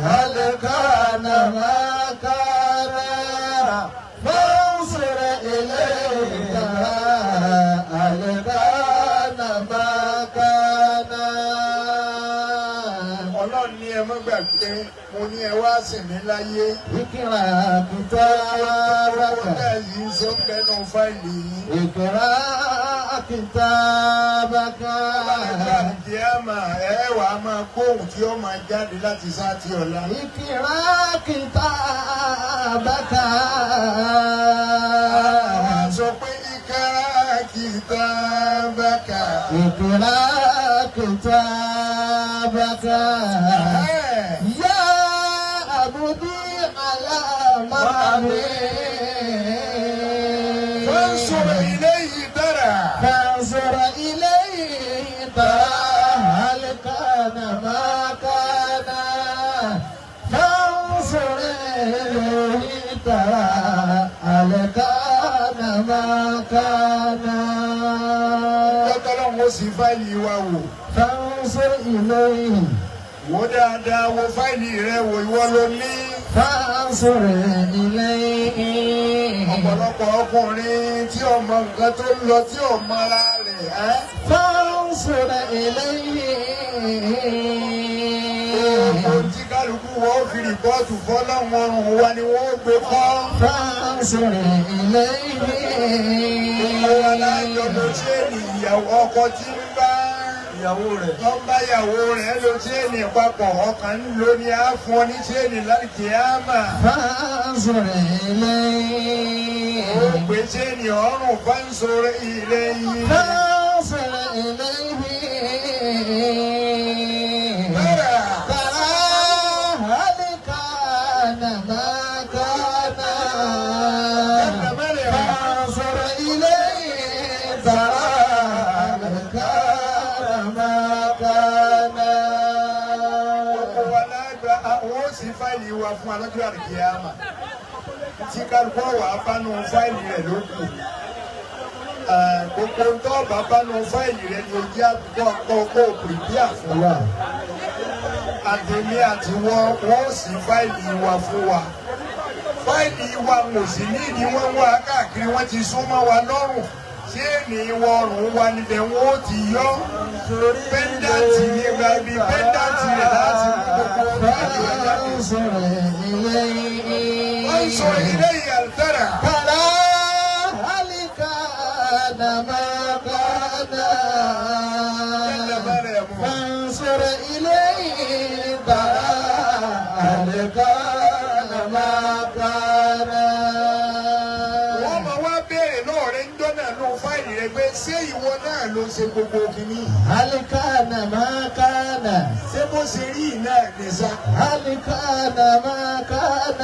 هل كان ما كان. فانظر إليه ترى هل كان ما كان. Ọlọ́run ní ẹ má gbàgbé mo ní ẹ wá sìn mí láyé. اقرأ Gbogbo كتابك. tẹ́ yìí ṣe ń bẹnu fáìlì yìí. اقرأ كتابك. Kíámà ẹ wà á máa gbóhùn tí ó máa jáde láti sáàtì ọ̀la. اقرأ كتابك. Àwọn sọ pé اقرأ كتابك. اقرأ كتابك. يا عبدي على مرمي. فانظر إليه ترى. فانظر إليه ترى هل كان ما كان. فانظر إليه ترى هل كان ما كان. Lọ́tọ́lọ́run ó sì fáìlì wa wò. فانظر إليه. Wò dáadáa wo fáìlì rẹ wò ìwọ ló ní. فانظر إليه. Ọ̀pọ̀lọpọ̀ ọkùnrin tí ò mọ nǹkan tó ń lọ tí ò mọ ara rẹ̀ ẹ́. فانظر إليه. Gbogbo tí kálukú wọ́n fi report fọ́lọ́run ọrùn wa ni wọ́n gbé kọ́. فانظر إليه. Gbogbo wa lájọ ló ṣéènì ìyàwó ọkọ tí ń bá Ìyàwó rẹ̀. tó ń bá ìyàwó rẹ̀ ló ṣéènì papọ̀ ọkàn ń lo ni á fún ọ ní ṣéènì láti ámà. فانظر إليه. Ó gbé ṣéènì ọrùn فانظر إليه. فانظر إليه. Bẹ́rẹ̀. ترى هل كان ما كان. فانظر إليه ترى هل كان ما كان. Gbogbo wa lágbà àwọn ó sì fáìlì wa fún alọ́jọ́ àlìkíyàmà tí kálukú wà á bánú fáìlì rẹ̀ ló kù. Gbogbo ń tọ́ bá bánú fáìlì rẹ̀ ni ojú àdúgbò kó kó prepare fún wa. Àtẹ̀mí àti wọn wọ́n sì fáìlì wa fún wa. Fáìlì wa kò sí ní ìdí wọn wá káàkiri wọ́n ti sún mọ́ wa lọ́rùn. Ṣé ní ìwọ ọrùn wa níbẹ̀ wọ́n ó ti yọ? Pendant ní gba ibi pendant rẹ̀ láti mú gbogbo fáìlì wa jáde. فانظر إليه. فانظر إليه ترى. ترى هل كان ما كان. فانظر إليه ترى هل كان ما كان. Wọ́n máa wá béèrè náà rẹ̀ ń dọ́nà nù fáìlì rẹ̀ pé ṣé ìwọ náà ló ṣe gbogbo kìíní? هل كان ما كان. Ṣé bó ṣe rí iná ní sá? هل كان ما كان.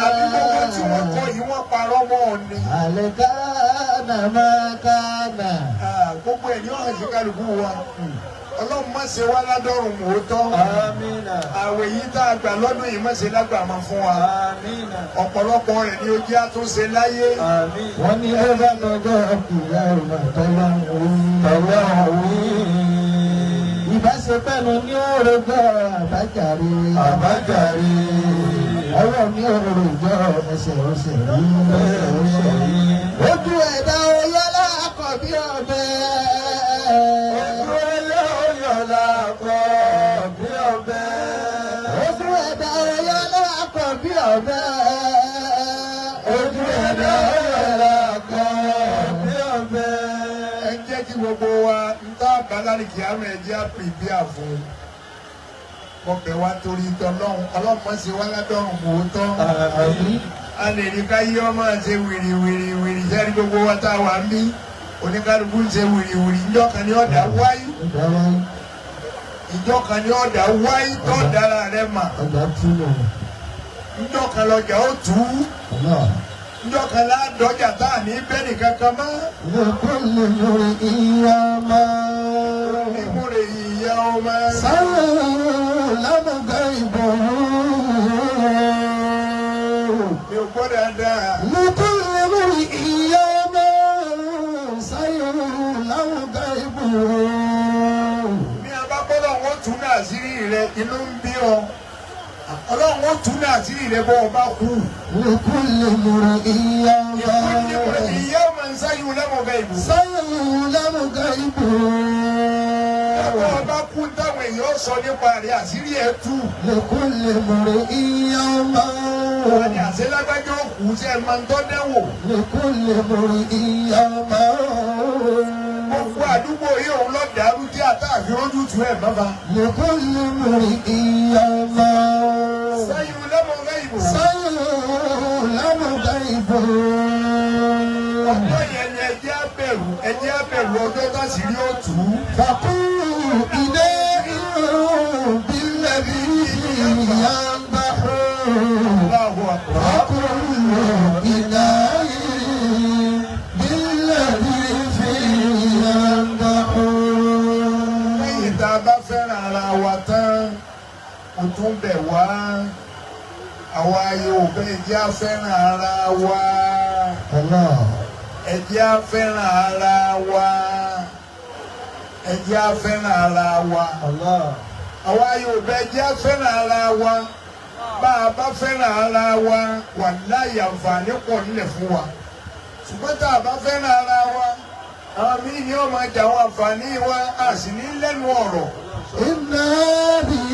Àbí gbogbo tí wọ́n kọ yìí wọ́n parọ́ mọ́ ọ ni? هل كان ما كان. Ah, gbogbo ẹ̀ ní ọ̀hún sí kálukú wa. Ọlọ́run má ṣe wá ládọ́rùn mòótọ́. Amina. Àwẹ̀ yìí tá a gbà lọ́dún yìí má ṣe lágbàmọ́ fún wa. Amina. Ọ̀pọ̀lọpọ̀ rẹ̀ ni ojú àtúnṣe láyé. Àmín. Wọ́n ní ó bá lọ́jọ́ ìyá ìmọ̀ tọ́lọ́run Tọ́lọ́run. Ìbáṣepẹ́nu ní òròjọ́ àbájáre. Àbájáre. Ọwọ́ ní òròjọ́ ẹsẹ̀ ọ̀sẹ̀ rí. Ẹsẹ̀ rí. Ojú ẹ̀dá oyè lákọ̀ bí ọ̀bẹ. Ojú ẹ̀dá oyè lákọ̀ bí ọ̀bẹ. Ojú ẹ̀dá oyè lákọ̀ bí ọ̀bẹ. Ojú ẹ̀dá oyè lákọ̀ bí ọ̀bẹ. Ẹ jẹ́ kí gbogbo wa ń tá àbálárì kí á mọ̀, ẹ jẹ́ àpèbí àfún. Mo bẹ̀ wá torí tọ́lọ́hún, ọlọ́mọ ṣe wá ládọ́rùn mò ń tán. Àmín. A lè ní ká yí ọmọ ṣe wìrì wìrì wìrì sẹ́ni gbogbo wa tá a wà ń bí. Oníkálukú ń ṣe wìrì wìrì, ìjọ kan ní ọ̀dà wáyé. Ìjọ kan ní ọ̀dà wáyé tó dára rẹ̀ mà. Ọjà túnú. Ìjọ kan lọjà ó tù ú. Ìjọ kan ládọ́jà tá a ní bẹ́ẹ̀ nìkan kan mọ́. لكل امرئ يوما Ìmúre ìyá ọmọ. سلم غيبه. Mi ò gbọ́ dáadáa. لكل امرئ يوما سيعلم غيبه. Bí a bá gbọ́dọ̀ wọ́n tún náà sírí rẹ, inú ń bí ọ. Ọlọ́run ó tún náà sírí rẹ bọ́ ọ bá kú. لكل امرئ يوما Ìyá ọmọ ń sáyé lẹ́mọ̀ọ́gá ìbò. سيعلم غيبه. Bọ́ ọ bá kú, táwọn èèyàn sọ nípa rẹ̀, àṣírí ẹ̀ tú. لكل امرئ يوما Wọ́n ní àṣẹ lágbájá òkú tí ẹ máa ń tọ́ dẹ́wò. لكل امرئ يوما Gbogbo àdúgbò yìí òun lọ dàrú tí àtàfi rójú tu ẹ̀ bàbá. لكل امرئ يوما Sáyé lẹ́mọ̀ọ́gá ìbò. سيعلم غيبه. Ọjọ́ yẹn ni ẹjẹ́ á bẹ̀rù, ẹjẹ́ á bẹ̀rù ọjọ́ táṣìírí ó tú. فقولوا إناء بالذي ينبح. Allahu Akbar. فقولوا إناء بالذي فيه ينبح. Lẹ́yìn tá a bá fẹ́ràn ara wa tán, mo tún bẹ̀ wá. Àwa Yorùbá, ẹ jẹ́ á fẹ́ràn ara wa. الله. Ẹ jẹ́ á fẹ́ràn ara wa. Ẹ jẹ́ á fẹ́ràn ara wa. Allah. Àwa Yorùbá, ẹ jẹ́ á fẹ́ràn ara wa. Bá a bá fẹ́ràn ara wa, wàláhì àǹfààní pọ̀ nílẹ̀ fún wa. Ṣùgbọ́n tá a bá fẹ́ràn ara wa, àwọn míì ní ó máa jà àwọn àǹfààní wa, a sì ní lẹ́nu ọ̀rọ̀. إن هذه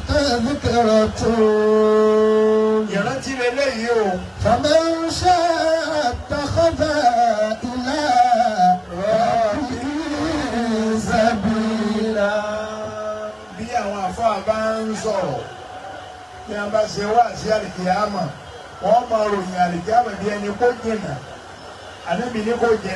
تذكرة Ìrántí lélẹ́yìí o. فمن شاء اتخذ إلى ربه سبيلا. Bí àwọn àfáà bá ń sọ̀rọ̀, bí wọ́n bá ṣe wá sí àlìkìyàmà, wọ́n máa ròyìn àlìkìyàmà bí ẹni kó jìnnà. Ànábì ní kó jẹ.